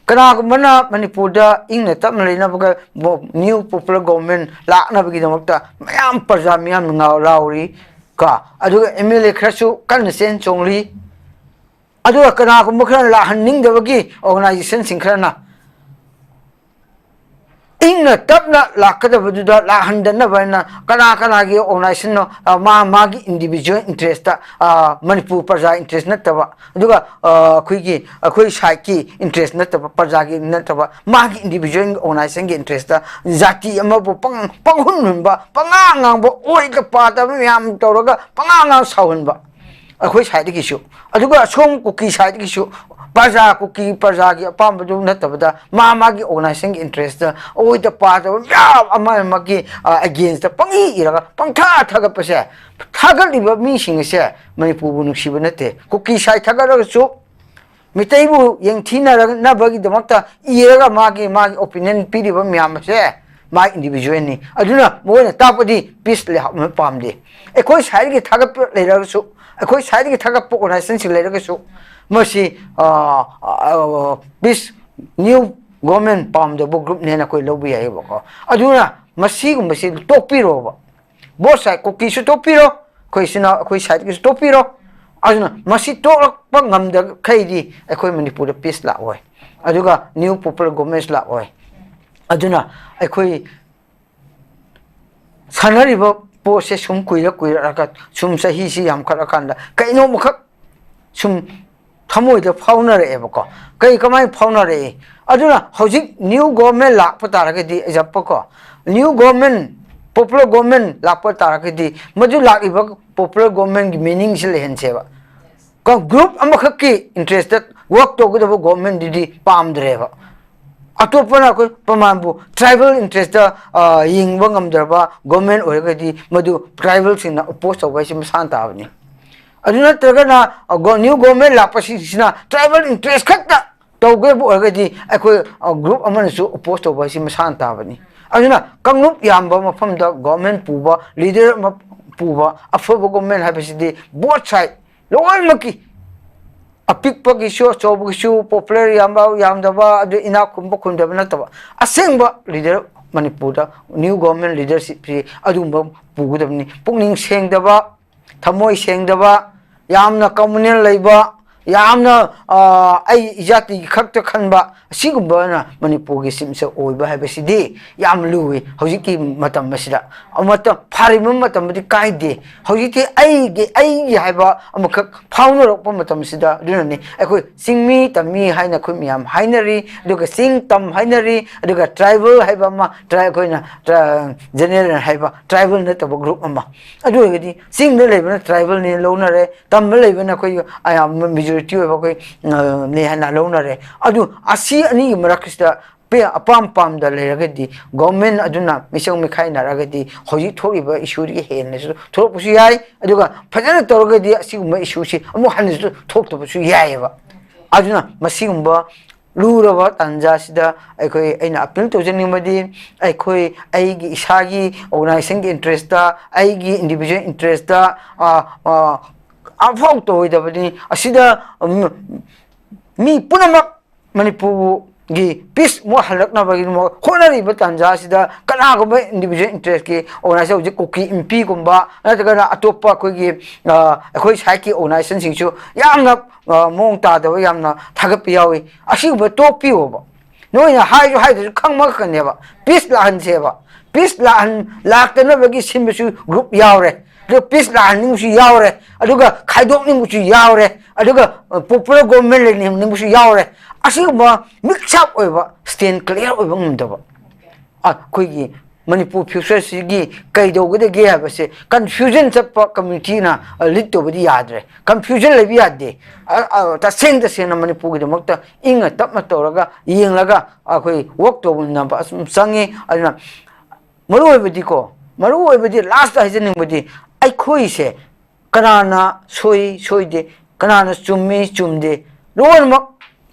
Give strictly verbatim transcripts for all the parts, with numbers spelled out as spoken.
ꯀꯅꯥꯒꯨꯝꯕꯅ ꯃꯅꯤꯄꯨꯔꯗ ꯏꯪꯅ ꯇꯞꯅ ꯂꯩꯅꯕꯒ ꯕꯣ-, new popular government ꯂꯥꯛꯅꯕꯒꯤꯗꯃꯛꯇ ꯃꯌꯥꯝ ꯄ꯭ꯔꯖꯥ ꯃꯤꯌꯥꯝꯅ ꯉꯥꯎ-, ꯂꯥꯎꯔꯤ ꯀꯣ꯫ ꯑꯗꯨꯒ ꯑꯦꯝ ꯑꯦꯜ ꯑꯦ ꯈꯔꯁꯨ ꯀꯟꯅ ꯆꯦꯟ ꯆꯣꯡꯂꯤ꯫ ꯑꯗꯨꯒ ꯀꯅꯥꯒꯨꯝꯕ ꯈꯔꯅ ꯂꯥꯛꯍꯟꯅꯤꯡꯗꯕꯒꯤ organizationꯁꯤꯡ ꯈꯔꯅ ꯏꯪꯅ ꯇꯞꯅ ꯂꯥꯛꯀꯗꯕꯗꯨꯗ ꯂꯥꯛꯍꯟꯗꯅꯕ ꯍꯥꯏꯅ ꯀꯅꯥ ꯀꯅꯥꯒꯤ organizationꯅꯣ, ꯑ, ꯃꯥ ꯃꯥꯒꯤ individual interestꯇ, ꯑ, ꯃꯅꯤꯄꯨꯔ ꯄ꯭ꯔꯖꯥ interest ꯅꯠꯇꯕ, ꯑꯗꯨꯒ, ꯑ, ꯑꯩꯈꯣꯏꯒꯤ, ꯑꯩꯈꯣꯏ sideꯀꯤ interest ꯅꯠꯇꯕ, ꯄ꯭ꯔꯖꯥꯒꯤ ꯅꯠꯇꯕ, ꯃꯥꯒꯤ individual organizationꯒꯤ interestꯇ ꯖꯥꯇꯤ ꯑꯃꯕꯨ ꯄꯪ-, ꯄꯪꯍꯨꯟ ꯍꯨꯟꯕ, ꯄꯉꯥꯡ ꯉꯥꯡꯕ, ꯑꯣꯏꯗ ꯄꯥꯗꯕ ꯃꯌꯥꯝ ꯇꯧꯔꯒ ꯄꯉꯥꯡ ꯉꯥꯡ ꯁꯥꯎꯍꯟꯕ꯫ ꯑꯩꯈꯣꯏ sideꯇꯒꯤꯁꯨ, ꯑꯗꯨꯒ ꯑꯁꯣꯝ ꯀꯨꯀꯤ sideꯇꯒꯤꯁꯨ ꯄ꯭ꯔꯖꯥ, ꯀꯨꯀꯤ ꯄ꯭ꯔꯖꯥꯒꯤ ꯑꯄꯥꯝꯕꯗꯨ ꯅꯠꯇꯕꯗ ꯃꯥ ꯃꯥꯒꯤ organizationꯒꯤ interestꯇ ꯑꯣꯏꯗ ꯄꯥꯗꯕ ꯃꯌꯥꯝ ꯑꯃ ꯑꯃꯒꯤ, ꯑ, againstꯇ ꯄꯪꯏ ꯏꯔꯒ ꯄꯪꯊꯥ ꯊꯥꯒꯠꯄꯁꯦ, ꯊꯥꯒꯠꯂꯤꯕ ꯃꯤꯁꯤꯡ ꯑꯁꯦ ꯃꯅꯤꯄꯨꯔꯕꯨ ꯅꯨꯡꯁꯤꯕ ꯅꯠꯇꯦ꯫ ꯀꯨꯀꯤ side ꯊꯥꯒꯠꯂꯒꯁꯨ ꯃꯤꯇꯩꯕꯨ ꯌꯦꯡꯊꯤꯅꯅꯕꯒꯤꯗꯃꯛꯇ ꯏꯔꯒ ꯃꯥꯒꯤ, ꯃꯥꯒꯤ opinion ꯄꯤꯔꯤꯕ ꯃꯌꯥꯝ ꯑꯁꯦ ꯃꯥꯒꯤ individualꯅꯤ꯫ ꯑꯗꯨꯅ ꯃꯈꯣꯏꯅ ꯇꯥꯛꯄꯗꯤ peace ꯂꯩꯍꯥꯎ-, ꯄꯥꯝꯗꯦ꯫ ꯑꯩꯈꯣꯏ sideꯀꯤ ꯊꯥꯒꯠꯄ ꯂꯩꯔꯒꯁꯨ, ꯑꯩꯈꯣꯏ sideꯀꯤ ꯊꯥꯒꯠꯄ organizationꯁꯤꯡ ꯂꯩꯔꯒꯁꯨ, ꯃꯁꯤ, ꯑ, ꯑ, peace, new government ꯄꯥꯝꯗꯕ groupꯅꯦꯅ ꯑꯩꯈꯣꯏ ꯂꯧꯕ ꯌꯥꯏꯑꯕꯀꯣ꯫ ꯑꯗꯨꯅ ꯃꯁꯤꯒꯨꯝꯕꯁꯤ ꯇꯣꯛꯄꯤꯔꯣꯕ꯫ Both side, ꯀꯨꯀꯤꯁꯨ ꯇꯣꯛꯄꯤꯔꯣ, ꯑꯩꯈꯣꯏ ꯏꯆꯤꯟ ꯏꯅꯥꯎ, ꯑꯩꯈꯣꯏ sideꯀꯤꯁꯨ ꯇꯣꯛꯄꯤꯔꯣ꯫ ꯑꯗꯨꯅ ꯃꯁꯤ ꯇꯣꯛꯂꯛꯄ ꯉꯝꯗꯈꯩꯗꯤ ꯑꯩꯈꯣꯏ ꯃꯅꯤꯄꯨꯔꯗ peace ꯂꯥꯛꯑꯣꯏ꯫ ꯑꯗꯨꯒ new popular governmentꯁꯨ ꯂꯥꯛꯑꯣꯏ꯫ ꯑꯗꯨꯅ ꯑꯩꯈꯣꯏ ꯁꯥꯟꯅꯔꯤꯕ ꯄꯣꯠꯁꯦ ꯁꯨꯝ ꯀꯨꯏꯔ ꯀꯨꯏꯔꯛꯑꯒ, ꯁꯨꯝ ꯆꯍꯤꯁꯤ ꯌꯥꯝꯈꯠꯂꯀꯥꯟꯗ ꯀꯩꯅꯣꯝꯃꯈꯛ ꯁꯨꯝ ꯊꯃꯣꯏꯗ ꯐꯥꯎꯅꯔꯛꯑꯦꯕꯀꯣ꯫ ꯀꯩ, ꯀꯃꯥꯏꯅ ꯐꯥꯎꯅꯔꯛꯏ? ꯑꯗꯨꯅ ꯍꯧꯖꯤꯛ new government ꯂꯥꯛꯄ ꯇꯥꯔꯒꯗꯤ, example ꯀꯣ, new government, popular government ꯂꯥꯛꯄ ꯇꯥꯔꯒꯗꯤ, ꯃꯗꯨ ꯂꯥꯛꯂꯤꯕ popular governmentꯀꯤ meaningꯁꯤ ꯂꯩꯍꯟꯁꯦꯕ꯫ ꯀꯣ, group ꯑꯃꯈꯛꯀꯤ interestꯇ work ꯇꯧꯒꯗꯕ governmentꯗꯨꯗꯤ ꯄꯥꯝꯗ꯭ꯔꯦꯕ꯫ ꯑꯇꯣꯞꯄꯅ ꯑꯩꯈꯣꯏ ꯄ꯭ꯔꯃꯥꯟꯕꯨ tribal interestꯇ, ꯑ, ꯌꯦꯡꯕ ꯉꯝꯗ꯭ꯔꯕ government ꯑꯣꯏꯔꯒꯗꯤ ꯃꯗꯨ tribalꯁꯤꯡꯅ oppose ꯇꯧꯕ ꯍꯥꯏꯁꯤ ꯃꯁꯥꯅ ꯇꯥꯕꯅꯤ꯫ ꯑꯗꯨ ꯅꯠꯇ꯭ꯔꯒꯅ, ꯑ, GO-, new government ꯂꯥꯛꯄꯁꯤꯡꯁꯤꯅ tribal interest ꯈꯛꯇ ꯇꯧꯒꯗꯕ ꯑꯣꯏꯔꯒꯗꯤ ꯑꯩꯈꯣꯏ, ꯑ, group ꯑꯃꯅꯁꯨ oppose ꯇꯧꯕ ꯍꯥꯏꯁꯤ ꯃꯁꯥꯅ ꯇꯥꯕꯅꯤ꯫ ꯑꯗꯨꯅ ꯀꯥꯡꯂꯨꯞ ꯌꯥꯝꯕ ꯃꯐꯝꯗ government ꯄꯨꯕ, leader ꯑꯃ ꯄꯨꯕ, ꯑꯐꯕ government ꯍꯥꯏꯕꯁꯤꯗꯤ both side ꯂꯣꯏꯅꯃꯛꯀꯤ ꯑꯄꯤꯛꯄꯒꯤꯁꯨ ꯑꯆꯧꯕꯒꯤꯁꯨ, ꯄꯣꯄꯨꯂꯔ ꯌꯥꯝꯕ ꯌꯥꯝꯗꯕ, ꯑꯗꯨ ꯏꯅꯥꯛ ꯈꯨꯟꯕ ꯈꯨꯟꯗꯕ ꯅꯠꯇꯕ, ꯑꯁꯦꯡꯕ ꯂꯤꯗꯔ, ꯃꯅꯤꯄꯨꯔꯗ ꯅ꯭ꯌꯨ ꯒꯣꯔꯃꯦꯟ ꯂꯤꯗꯔꯁꯤꯞꯁꯤ ꯑꯗꯨꯒꯨꯝꯕ ꯄꯨꯒꯗꯕꯅꯤ꯫ ꯄꯨꯛꯅꯤꯡ ꯁꯦꯡꯗꯕ, ꯊꯃꯣꯏ ꯁꯦꯡꯗꯕ, ꯌꯥꯝꯅ ꯀꯝꯃꯨꯅꯦꯜ ꯂꯩꯕ, ꯌꯥꯝꯅ, ꯑ, ꯑꯩ ꯏꯖꯥꯇꯤꯒꯤ ꯈꯛꯇ ꯈꯟꯕ, ꯑꯁꯤꯒꯨꯝꯕꯅ ꯃꯅꯤꯄꯨꯔꯒꯤ ꯆꯤꯞꯁꯦ ꯑꯣꯏꯕ ꯍꯥꯏꯕꯁꯤꯗꯤ ꯌꯥꯝ ꯂꯨꯏ ꯍꯧꯖꯤꯛꯀꯤ ꯃꯇꯝ ꯑꯁꯤꯗ꯫ ꯃꯇꯝ ꯐꯥꯔꯤꯕ ꯃꯇꯝꯗꯗꯤ ꯀꯥꯏꯗꯦ꯫ ꯍꯧꯖꯤꯛꯇꯤ ꯑꯩꯒꯤ, ꯑꯩꯒꯤ ꯍꯥꯏꯕ ꯑꯃꯈꯛ ꯐꯥꯎꯅꯔꯛꯄ ꯃꯇꯝꯁꯤꯗ, ꯑꯗꯨꯅꯅꯤ ꯑꯩꯈꯣꯏ ꯆꯤꯡꯃꯤ ꯇꯝꯃꯤ ꯍꯥꯏꯅ ꯑꯩꯈꯣꯏ ꯃꯌꯥꯝ ꯍꯥꯏꯅꯔꯤ, ꯑꯗꯨꯒ ꯆꯤꯡ ꯇꯝ ꯍꯥꯏꯅꯔꯤ, ꯑꯗꯨꯒ ꯇ꯭ꯔꯥꯏꯕꯦꯜ ꯍꯥꯏꯕ ꯑꯃ, ꯇ꯭ꯔꯥꯏ-, ꯑꯩꯈꯣꯏꯅ ꯇ꯭ꯔꯥ-, ꯖꯦꯅꯦꯔꯦꯜ ꯍꯥꯏꯕ ꯇ꯭ꯔꯥꯏꯕꯦꯜ ꯅꯠꯇꯕ ꯒ꯭ꯔꯨꯞ ꯑꯃ꯫ ꯑꯗꯨ ꯑꯣꯏꯔꯒꯗꯤ ꯆꯤꯡꯗ ꯂꯩꯕꯅ ꯇ꯭ꯔꯥꯏꯕꯦꯜꯅꯤ ꯂꯧꯅꯔꯦ, ꯇꯝꯗ ꯂꯩꯕꯅ ꯑꯩꯈꯣꯏ ꯑꯌꯥꯝꯕ ꯃꯦꯖꯣꯔꯤꯇꯤ ꯑꯣꯏꯕ ꯑꯩꯈꯣꯏ, ꯑ, ꯅꯤ ꯍꯥꯏꯅ ꯂꯧꯅꯔꯦ꯫ ꯑꯗꯨ ꯑꯁꯤ ꯑꯅꯤꯒꯤ ꯃꯔꯛꯁꯤꯗ ꯄꯦ-, ꯑꯄꯥꯝ ꯄꯥꯝꯗ ꯂꯩꯔꯒꯗꯤ, ꯒꯣꯔꯃꯦꯟ ꯑꯗꯨꯅ ꯃꯤꯆꯪ ꯃꯤꯈꯥꯏꯅꯔꯒꯗꯤ ꯍꯧꯖꯤꯛ ꯊꯣꯛꯂꯤꯕ ꯏꯁꯨꯗꯒꯤ ꯍꯦꯟꯅꯁꯨ ꯊꯣꯛꯂꯛꯄꯁꯨ ꯌꯥꯏ꯫ ꯑꯗꯨꯒ ꯐꯖꯅ ꯇꯧꯔꯒꯗꯤ ꯑꯁꯤꯒꯨꯝꯕ ꯏꯁꯨꯁꯤ ꯑꯃꯨꯛ ꯍꯟꯅꯁꯨ ꯊꯣꯛꯇꯕꯁꯨ ꯌꯥꯏꯑꯕ꯫ ꯑꯗꯨꯅ ꯃꯁꯤꯒꯨꯝꯕ ꯂꯨꯔꯕ ꯇꯥꯟꯖꯥꯁꯤꯗ ꯑꯩꯈꯣꯏ, ꯑꯩꯅ ꯑꯄꯤꯜ ꯇꯧꯖꯅꯤꯡꯕꯗꯤ, ꯑꯩꯈꯣꯏ, ꯑꯩꯒꯤ ꯏꯁꯥꯒꯤ ꯑꯣꯔꯒꯅꯥꯏꯖꯦꯁꯟꯒꯤ ꯏꯟꯇꯔꯦꯁꯇ, ꯑꯩꯒꯤ ꯏꯟꯗꯤꯕꯤꯖꯨꯋꯦꯜ ꯏꯟꯇꯔꯦꯁꯇ, ꯑ, ꯑ, ꯑꯐꯥꯎ ꯇꯧꯔꯣꯏꯗꯕꯅꯤ꯫ ꯑꯁꯤꯗ, ꯎꯝ, ꯃꯤ ꯄꯨꯝꯅꯃꯛ ꯃꯅꯤꯄꯨꯔꯒꯤ ꯄꯤꯁ ꯑꯃꯨꯛ ꯍꯜꯂꯛꯅꯕꯒꯤꯗꯃꯛ ꯍꯣꯠꯅꯔꯤꯕ ꯇꯥꯟꯖꯥ ꯑꯁꯤꯗ, ꯀꯅꯥꯒꯨꯝꯕ ꯏꯟꯗꯤꯕꯤꯖꯨꯋꯦꯜ ꯏꯟꯇꯔꯦꯁꯀꯤ ꯑꯣꯔꯒꯅꯥꯏꯖꯦꯁꯟ, ꯍꯧꯖꯤꯛ ꯀꯨꯀꯤ ꯏꯟꯄꯤꯒꯨꯝꯕ ꯅꯠꯇ꯭ꯔꯒꯅ ꯑꯇꯣꯞꯄ ꯑꯩꯈꯣꯏꯒꯤ, ꯑ, ꯑꯩꯈꯣꯏ ꯁꯥꯏꯠꯀꯤ ꯑꯣꯔꯒꯅꯥꯏꯖꯦꯁꯟꯁꯤꯡꯁꯨ ꯌꯥꯝꯅ, ꯑ, ꯃꯑꯣꯡ ꯇꯥꯗꯕ, ꯌꯥꯝꯅ ꯊꯥꯒꯠꯄ ꯌꯥꯎꯏ꯫ ꯑꯁꯤꯒꯨꯝꯕ ꯇꯣꯛꯄꯤꯌꯣꯕ꯫ ꯅꯣꯏꯅ ꯍꯥꯏꯁꯨ ꯍꯥꯏꯗ꯭ꯔꯁꯨ ꯈꯪꯕ ꯉꯥꯛꯇꯅꯦꯕ꯫ ꯄꯤꯁ ꯂꯥꯛꯍꯟꯁꯦꯕ꯫ ꯄꯤꯁ ꯂꯥꯛꯍꯟ-, ꯂꯥꯛꯇꯅꯕꯒꯤ ꯁꯤꯟꯕꯁꯨ ꯒ꯭ꯔꯨꯞ ꯌꯥꯎꯔꯦ, ꯑꯗꯨꯒ ꯄꯤꯁ ꯂꯥꯛꯍꯟꯅꯤꯡꯕꯁꯨ ꯌꯥꯎꯔꯦ, ꯑꯗꯨꯒ ꯈꯥꯏꯗꯣꯛꯅꯤꯡꯕꯁꯨ ꯌꯥꯎꯔꯦ, ꯑꯗꯨꯒ, ꯑ, ꯄꯣꯄꯨꯂꯔ ꯒꯣꯔꯃꯦꯟ ꯂꯩꯅꯤꯡꯕꯁꯨ ꯌꯥꯎꯔꯦ꯫ ꯑꯁꯤꯒꯨꯝꯕ ꯃꯤꯛꯁ ꯑꯞ ꯑꯣꯏꯕ, ꯁ꯭ꯇꯦꯟ ꯀ꯭ꯂꯤꯌꯥꯔ ꯑꯣꯏꯕ ꯉꯝꯗꯕ, ꯑ, ꯑꯩꯈꯣꯏꯒꯤ ꯃꯅꯤꯄꯨꯔ ꯐ꯭ꯌꯨꯆꯔꯁꯤꯒꯤ ꯀꯩꯗꯧꯒꯗꯒꯦ ꯍꯥꯏꯕꯁꯦ ꯀꯟꯐ꯭ꯌꯨꯖꯟ ꯆꯠꯄ ꯀꯝꯃ꯭ꯌꯨꯅꯤꯇꯤꯅ, ꯑ, ꯂꯤꯗ ꯇꯧꯕꯗꯤ ꯌꯥꯗ꯭ꯔꯦ꯫ ꯀꯟꯐ꯭ꯌꯨꯖꯟ ꯂꯩꯕ ꯌꯥꯗꯦ꯫ ꯑ, ꯑ, ꯇꯁꯦꯡ ꯇꯁꯦꯡꯅ ꯃꯅꯤꯄꯨꯔꯒꯤꯗꯃꯛꯇ ꯏꯪꯅ ꯇꯞꯅ ꯇꯧꯔꯒ ꯌꯦꯡꯂꯒ ꯑꯩꯈꯣꯏ ꯋꯥꯔꯛ ꯇꯧꯃꯤꯟꯅꯕ ꯑꯁꯨꯝ ꯆꯪꯉꯤ꯫ ꯑꯗꯨꯅ ꯃꯔꯨ ꯑꯣꯏꯕꯗꯤꯀꯣ, ꯃꯔꯨ ꯑꯣꯏꯕꯗꯤ ꯂꯥꯁꯇ ꯍꯥꯏꯖꯅꯤꯡꯕꯗꯤ, ꯑꯩꯈꯣꯏꯁꯦ ꯀꯅꯥꯅ ꯁꯣꯏ ꯁꯣꯏꯗꯦ, ꯀꯅꯥꯅ ꯆꯨꯝꯃꯤ ꯆꯨꯝꯗꯦ, ꯂꯣꯏꯅꯃꯛ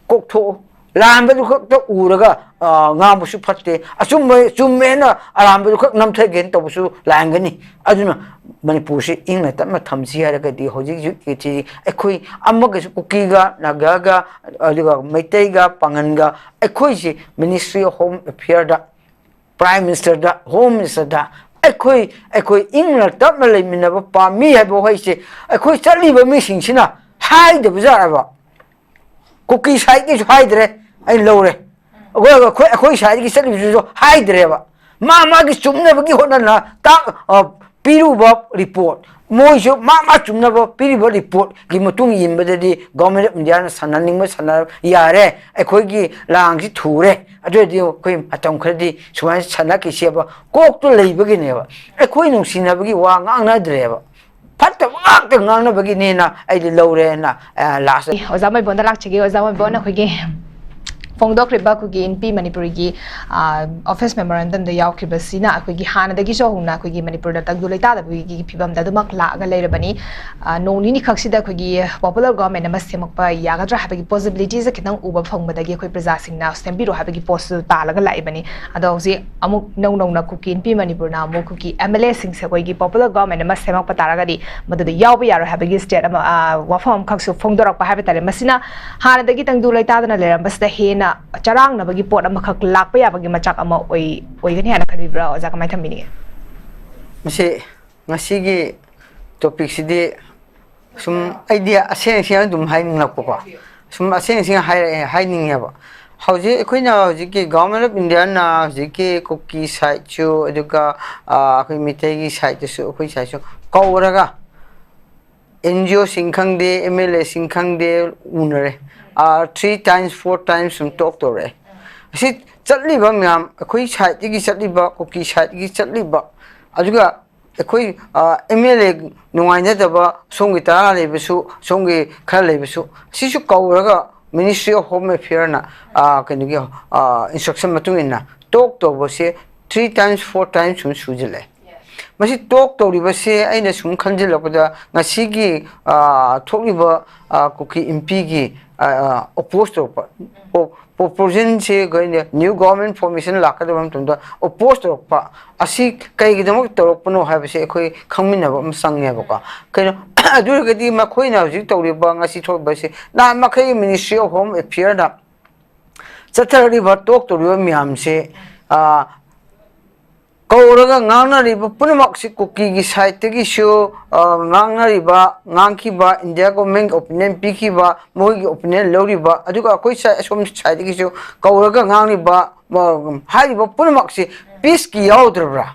ꯀꯣꯛꯊꯣꯛꯎ꯫ ꯂꯥꯟꯕꯗꯨ ꯈꯛꯇ ꯎꯔꯒ, ꯑ, ꯉꯥꯡꯕꯁꯨ ꯐꯠꯇꯦ꯫ ꯑꯆꯨꯝꯕ ꯆꯨꯝꯃꯦꯅ ꯑꯔꯥꯟꯕꯗꯨ ꯈꯛ ꯅꯝꯊꯒꯦꯅ ꯇꯧꯕꯁꯨ ꯂꯥꯟꯒꯅꯤ꯫ ꯑꯗꯨꯅ ꯃꯅꯤꯄꯨꯔꯁꯤ ꯏꯪꯅ ꯇꯞꯅ ꯊꯝꯁꯤ ꯍꯥꯏꯔꯒꯗꯤ ꯍꯧꯖꯤꯛ ꯍꯧꯖꯤꯛꯀꯤ ꯑꯩꯈꯣꯏ ꯑꯃꯒꯁꯨ, ꯀꯨꯀꯤꯒ, ꯅꯥꯒꯥꯒ, ꯑꯗꯨꯒ ꯃꯩꯇꯩꯒ, ꯄꯥꯉꯟꯒ, ꯑꯩꯈꯣꯏꯁꯤ Ministry of Home Affairꯗ, Prime Ministerꯗ, Home Ministerꯗ ꯑꯩꯈꯣꯏ, ꯑꯩꯈꯣꯏ ꯏꯪꯅ ꯇꯞꯅ ꯂꯩꯃꯤꯟꯅꯕ ꯄꯥꯝꯃꯤ ꯍꯥꯏꯕ ꯋꯥꯍꯩꯁꯦ ꯑꯩꯈꯣꯏ ꯆꯠꯂꯤꯕ ꯃꯤꯁꯤꯡꯁꯤꯅ ꯍꯥꯏꯗꯕ ꯌꯥꯔꯕ? ꯀꯨꯀꯤ sideꯀꯤꯁꯨ ꯍꯥꯏꯗ꯭ꯔꯦ, ꯑꯩ ꯂꯧꯔꯦ꯫ ꯑꯩꯈꯣꯏ, ꯑꯩꯈꯣꯏ, ꯑꯩꯈꯣꯏ sideꯀꯤ ꯆꯠꯂꯤꯕꯁꯤꯁꯨ ꯍꯥꯏꯗ꯭ꯔꯦꯕ꯫ ꯃꯥ ꯃꯥꯒꯤ ꯆꯨꯝꯅꯕꯒꯤ ꯍꯣꯠꯅꯅ ꯇꯥꯛ-, ꯑ, ꯄꯤꯔꯨꯕ report, ꯃꯣꯏꯁꯨ ꯃꯥ ꯃꯥ ꯆꯨꯝꯅꯕ ꯄꯤꯔꯤꯕ reportꯀꯤ ꯃꯇꯨꯡ ꯏꯟꯕꯗꯗꯤ Government of Indiaꯅ ꯁꯥꯟꯅꯅꯤꯡꯕ ꯁꯥꯟꯅ ꯌꯥꯔꯦ, ꯑꯩꯈꯣꯏꯒꯤ ꯂꯥꯡꯁꯤ ꯊꯨꯔꯦ, ꯑꯗꯨ ꯑꯣꯏꯔꯗꯤ ꯑꯩꯈꯣꯏ ꯃꯇꯝ ꯈꯔꯗꯤ ꯁꯨꯃꯥꯏꯅ ꯁꯥꯟꯅꯈꯤꯁꯦꯕ ꯀꯣꯛꯇꯨ ꯂꯩꯕꯒꯤꯅꯦꯕ꯫ ꯑꯩꯈꯣꯏ ꯅꯨꯡꯁꯤꯅꯕꯒꯤ ꯋꯥ ꯉꯥꯡꯅꯗ꯭ꯔꯦꯕ꯫ ꯐꯠꯇꯕ ꯉꯥꯛꯇ ꯉꯥꯡꯅꯕꯒꯤꯅꯦꯅ ꯑꯩꯗꯤ ꯂꯧꯔꯦꯅ, ꯑ, last ꯑꯣꯖꯥ ꯃꯣꯏꯕꯣꯟꯗ ꯂꯥꯛꯆꯒꯦ꯫ ꯑꯣꯖꯥ ꯃꯣꯏꯕꯣꯟ, ꯑꯩꯈꯣꯏꯒꯤ ꯐꯣꯡꯗꯣꯛꯈ꯭ꯔꯤꯕ ꯑꯩꯈꯣꯏꯒꯤ ꯏꯟꯄꯤ ꯃꯅꯤꯄꯨꯔꯤꯒꯤ, ꯑ, office memorandumꯗ ꯌꯥꯎꯈ꯭ꯔꯤꯕꯁꯤꯅ ꯑꯩꯈꯣꯏꯒꯤ ꯍꯥꯟꯅꯗꯒꯤꯁꯨ ꯍꯧꯅ ꯑꯩꯈꯣꯏꯒꯤ ꯃꯅꯤꯄꯨꯔꯗ ꯇꯪꯗꯨ ꯂꯩꯇꯥꯗꯕꯒꯤ ꯐꯤꯕꯝꯗ ꯑꯗꯨꯃꯛ ꯂꯥꯛꯑꯒ ꯂꯩꯔꯕꯅꯤ꯫ ꯑ, ꯅꯣꯡ ꯅꯤꯅꯤ ꯈꯛꯁꯤꯗ ꯑꯩꯈꯣꯏꯒꯤ popular government ꯑꯃ ꯁꯦꯝꯃꯛꯄ ꯌꯥꯒꯗ꯭ꯔꯥ ꯍꯥꯏꯕꯒꯤ possibilityꯁꯦ ꯈꯤꯇꯪ ꯎꯕ ꯐꯪꯕꯗꯒꯤ ꯑꯩꯈꯣꯏ ꯄ꯭ꯔꯖꯥꯁꯤꯡꯅ ꯁꯦꯝꯕꯤꯔꯣ ꯍꯥꯏꯕꯒꯤ ꯄꯣꯠꯁꯨ ꯇꯥꯜꯂꯒ ꯂꯥꯛꯏꯕꯅꯤ꯫ ꯑꯗꯣ ꯍꯧꯖꯤꯛ ꯑꯃꯨꯛ ꯅꯧ ꯅꯧꯅ ꯀꯨꯀꯤ ꯏꯟꯄꯤ ꯃꯅꯤꯄꯨꯔꯅ ꯑꯃꯨꯛ ꯀꯨꯀꯤ MLAꯁꯤꯡꯁꯦ ꯑꯩꯈꯣꯏꯒꯤ popular government ꯑꯃ ꯁꯦꯝꯃꯛꯄ ꯇꯥꯔꯒꯗꯤ ꯃꯗꯨꯗ ꯌꯥꯎꯕ ꯌꯥꯔꯣꯏ ꯍꯥꯏꯕꯒꯤ state ꯑꯃ, ꯑ, ꯋꯥꯐꯝ ꯑꯃꯈꯛꯁꯨ ꯐꯣꯡꯗꯣꯔꯛꯄ ꯍꯥꯏꯕ ꯇꯥꯔꯦ꯫ ꯃꯁꯤꯅ ꯍꯥꯟꯅꯗꯒꯤ ꯇꯪꯗꯨ ꯂꯩꯇꯥꯗꯅ ꯂꯩꯔꯝꯕꯁꯤꯗ ꯍꯦꯟꯅ ꯆꯔꯥꯡꯅꯕꯒꯤ ꯄꯣꯠ ꯑꯃꯈꯛ ꯂꯥꯛꯄ ꯌꯥꯕꯒꯤ ꯃꯆꯥꯛ ꯑꯃ ꯑꯣꯏ-, ꯑꯣꯏꯒꯅꯤ ꯍꯥꯏꯅ ꯈꯟꯕꯤꯕ꯭ꯔꯥ ꯑꯣꯖꯥ? ꯀꯃꯥꯏꯅ ꯊꯝꯕꯤꯅꯤꯡꯉꯤ? ꯃꯁꯤ ꯉꯁꯤꯒꯤ topicꯁꯤꯗꯤ ꯁꯨꯝ ꯑꯩꯗꯤ ꯑꯁꯦꯡ ꯑꯁꯦꯡ ꯑꯗꯨꯝ ꯍꯥꯏꯅꯤꯡꯂꯛꯄꯀꯣ, ꯁꯨꯝ ꯑꯁꯦꯡ ꯑꯁꯦꯡ ꯍꯥꯏꯔꯛꯑꯦ, ꯍꯥꯏꯅꯤꯡꯉꯦꯕ꯫ ꯍꯧꯖꯤꯛ ꯑꯩꯈꯣꯏꯅ ꯍꯧꯖꯤꯛꯀꯤ Government of Indiaꯅ ꯍꯧꯖꯤꯛꯀꯤ ꯀꯨꯀꯤ sideꯁꯨ, ꯑꯗꯨꯒ, ꯑ, ꯑꯩꯈꯣꯏ ꯃꯤꯇꯩꯒꯤ sideꯇꯁꯨ, ꯑꯩꯈꯣꯏ sideꯁꯨ ꯀꯧꯔꯒ NGOꯁꯤꯡ ꯈꯪꯗꯦ, MLAꯁꯤꯡ ꯈꯪꯗꯦ, ꯎꯅꯔꯦ꯫ ꯑ, three times, four times ꯁꯨꯝ talk ꯇꯧꯔꯛꯑꯦ꯫ ꯑꯁꯤ ꯆꯠꯂꯤꯕ ꯃꯌꯥꯝ, ꯑꯩꯈꯣꯏ sideꯇꯒꯤ ꯆꯠꯂꯤꯕ, ꯀꯨꯀꯤ sideꯇꯒꯤ ꯆꯠꯂꯤꯕ, ꯑꯗꯨꯒ ꯑꯩꯈꯣꯏ, ꯑ, MLA ꯅꯨꯡꯉꯥꯏꯅꯗꯕ ꯁꯣꯝꯒꯤ ꯇꯔꯥ ꯂꯩꯕꯁꯨ, ꯁꯣꯝꯒꯤ ꯈꯔ ꯂꯩꯕꯁꯨ, ꯁꯤꯁꯨ ꯀꯧꯔꯒ Ministry of Home Affairꯅ, ꯑ, ꯀꯩꯅꯣꯒꯤ, ꯑ, instruction ꯃꯇꯨꯡ ꯏꯟꯅ talk ꯇꯧꯕꯁꯦ three times, four times ꯁꯨꯝ ꯁꯨꯖꯜꯂꯛꯑꯦ꯫ ꯃꯁꯤ ꯇꯣꯛ ꯇꯧꯔꯤꯕꯁꯦ ꯑꯩꯅ ꯁꯨꯝ ꯈꯟꯖꯤꯜꯂꯛꯄꯗ ꯉꯁꯤꯒꯤ, ꯑ, ꯊꯣꯛꯂꯤꯕ, ꯑ, ꯀꯨꯀꯤ ꯏꯝꯄꯤꯒꯤ, ꯑ, ꯑ, ꯑꯣꯄꯣꯖ ꯇꯧꯔꯛꯄ, ꯑꯣ, ꯄ꯭ꯔꯣꯄꯣꯖꯦꯟꯁꯦ ꯀꯩꯅꯣ, ꯅ꯭ꯌꯨ ꯒꯣꯚꯔꯟꯃꯦꯟꯠ ꯐꯣꯔꯃꯦꯁꯟ ꯂꯥꯛꯀꯗꯕ ꯃꯇꯝꯗ ꯑꯣꯄꯣꯖ ꯇꯧꯔꯛꯄ ꯑꯁꯤ ꯀꯩꯒꯤꯗꯃꯛ ꯇꯧꯔꯛꯄꯅꯣ ꯍꯥꯏꯕꯁꯦ ꯑꯩꯈꯣꯏ ꯈꯪꯃꯤꯟꯅꯕ ꯑꯃ ꯆꯪꯉꯦꯕꯀꯣ꯫ ꯀꯩꯅꯣ, ꯑꯗꯨ ꯑꯣꯏꯔꯒꯗꯤ ꯃꯈꯣꯏꯅ ꯍꯧꯖꯤꯛ ꯇꯧꯔꯤꯕ, ꯉꯁꯤ ꯊꯣꯛꯂꯤꯕꯁꯦ, ꯅꯍꯥꯟ ꯃꯈꯩ ꯃꯤꯅꯤꯁꯇ꯭ꯔꯤ ꯑꯣꯐ ꯍꯣꯝ ꯑꯦꯐꯤꯌꯔꯗ ꯆꯠꯊꯔꯛꯂꯤꯕ, ꯇꯣꯛ ꯇꯧꯔꯤꯕ ꯃꯌꯥꯝꯁꯦ, ꯑ, ꯀꯧꯔꯒ ꯉꯥꯡꯅꯔꯤꯕ ꯄꯨꯝꯅꯃꯛꯁꯤ ꯀꯨꯀꯤꯒꯤ ꯁꯥꯏꯠꯇꯒꯤꯁꯨ, ꯑ, ꯉꯥꯡꯅꯔꯤꯕ, ꯉꯥꯡꯈꯤꯕ, ꯏꯟꯗꯤꯌꯥ ꯒꯣꯚꯔꯟꯃꯦꯟꯠꯀꯤ ꯑꯣꯄꯤꯅꯤꯌꯟ ꯄꯤꯈꯤꯕ, ꯃꯣꯏꯒꯤ ꯑꯣꯄꯤꯅꯤꯌꯟ ꯂꯧꯔꯤꯕ, ꯑꯗꯨꯒ ꯑꯩꯈꯣꯏ ꯁꯥꯏ-, ꯑꯁꯣꯝ ꯁꯥꯏꯠꯇꯒꯤꯁꯨ ꯀꯧꯔꯒ ꯉꯥꯡꯂꯤꯕ, ꯑ, ꯍꯥꯏꯔꯤꯕ ꯄꯨꯝꯅꯃꯛꯁꯤ ꯄꯤꯁꯀꯤ ꯌꯥꯎꯗ꯭ꯔꯕ꯭ꯔꯥ?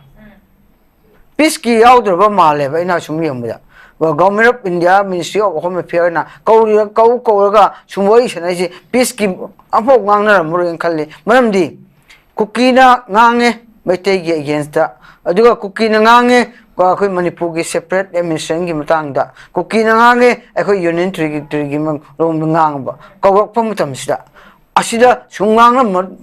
ꯄꯤꯁꯀꯤ ꯌꯥꯎꯗ꯭ꯔꯕ ꯃꯥꯜꯂꯦꯕ ꯑꯩꯅ ꯁꯨꯝ ꯌꯦꯡꯕꯗ꯫ Government of India, ministry of home ꯑꯦꯐꯤꯌꯔꯅ ꯀꯧꯔꯤꯔ-, ꯀꯧ-, ꯀꯧꯔꯒ ꯁꯨꯝ ꯋꯥꯔꯤ ꯁꯥꯟꯅꯔꯤꯁꯦ ꯄꯤꯁꯀꯤ ꯑꯝꯐꯥꯎ ꯉꯥꯡꯅꯔꯝꯃꯔꯣꯏꯅ ꯈꯜꯂꯤ꯫ ꯃꯔꯝꯗꯤ ꯀꯨꯀꯤꯅ ꯉꯥꯡꯉꯦ ꯃꯩꯇꯩꯒꯤ ꯑꯒꯦꯟꯁꯇ, ꯑꯗꯨꯒ ꯀꯨꯀꯤꯅ ꯉꯥꯡꯉꯦ ꯑꯩꯈꯣꯏ ꯃꯅꯤꯄꯨꯔꯒꯤ ꯁꯦꯄꯔꯦꯠ ꯑꯦꯗꯃꯤꯅꯤꯁꯇ꯭ꯔꯦꯁꯟꯒꯤ ꯃꯇꯥꯡꯗ, ꯀꯨꯀꯤꯅ ꯉꯥꯡꯉꯦ ꯑꯩꯈꯣꯏ ꯌꯨꯅꯤꯌꯟ ꯇꯦꯔꯤꯇꯣꯔꯤꯒꯤ ꯃꯔꯣꯝꯗ ꯉꯥꯡꯕ꯫ ꯀꯧꯔꯛꯄ ꯃꯇꯝꯁꯤꯗ ꯑꯁꯤꯗ ꯁꯨꯝ ꯉꯥꯡꯉꯝꯃ-,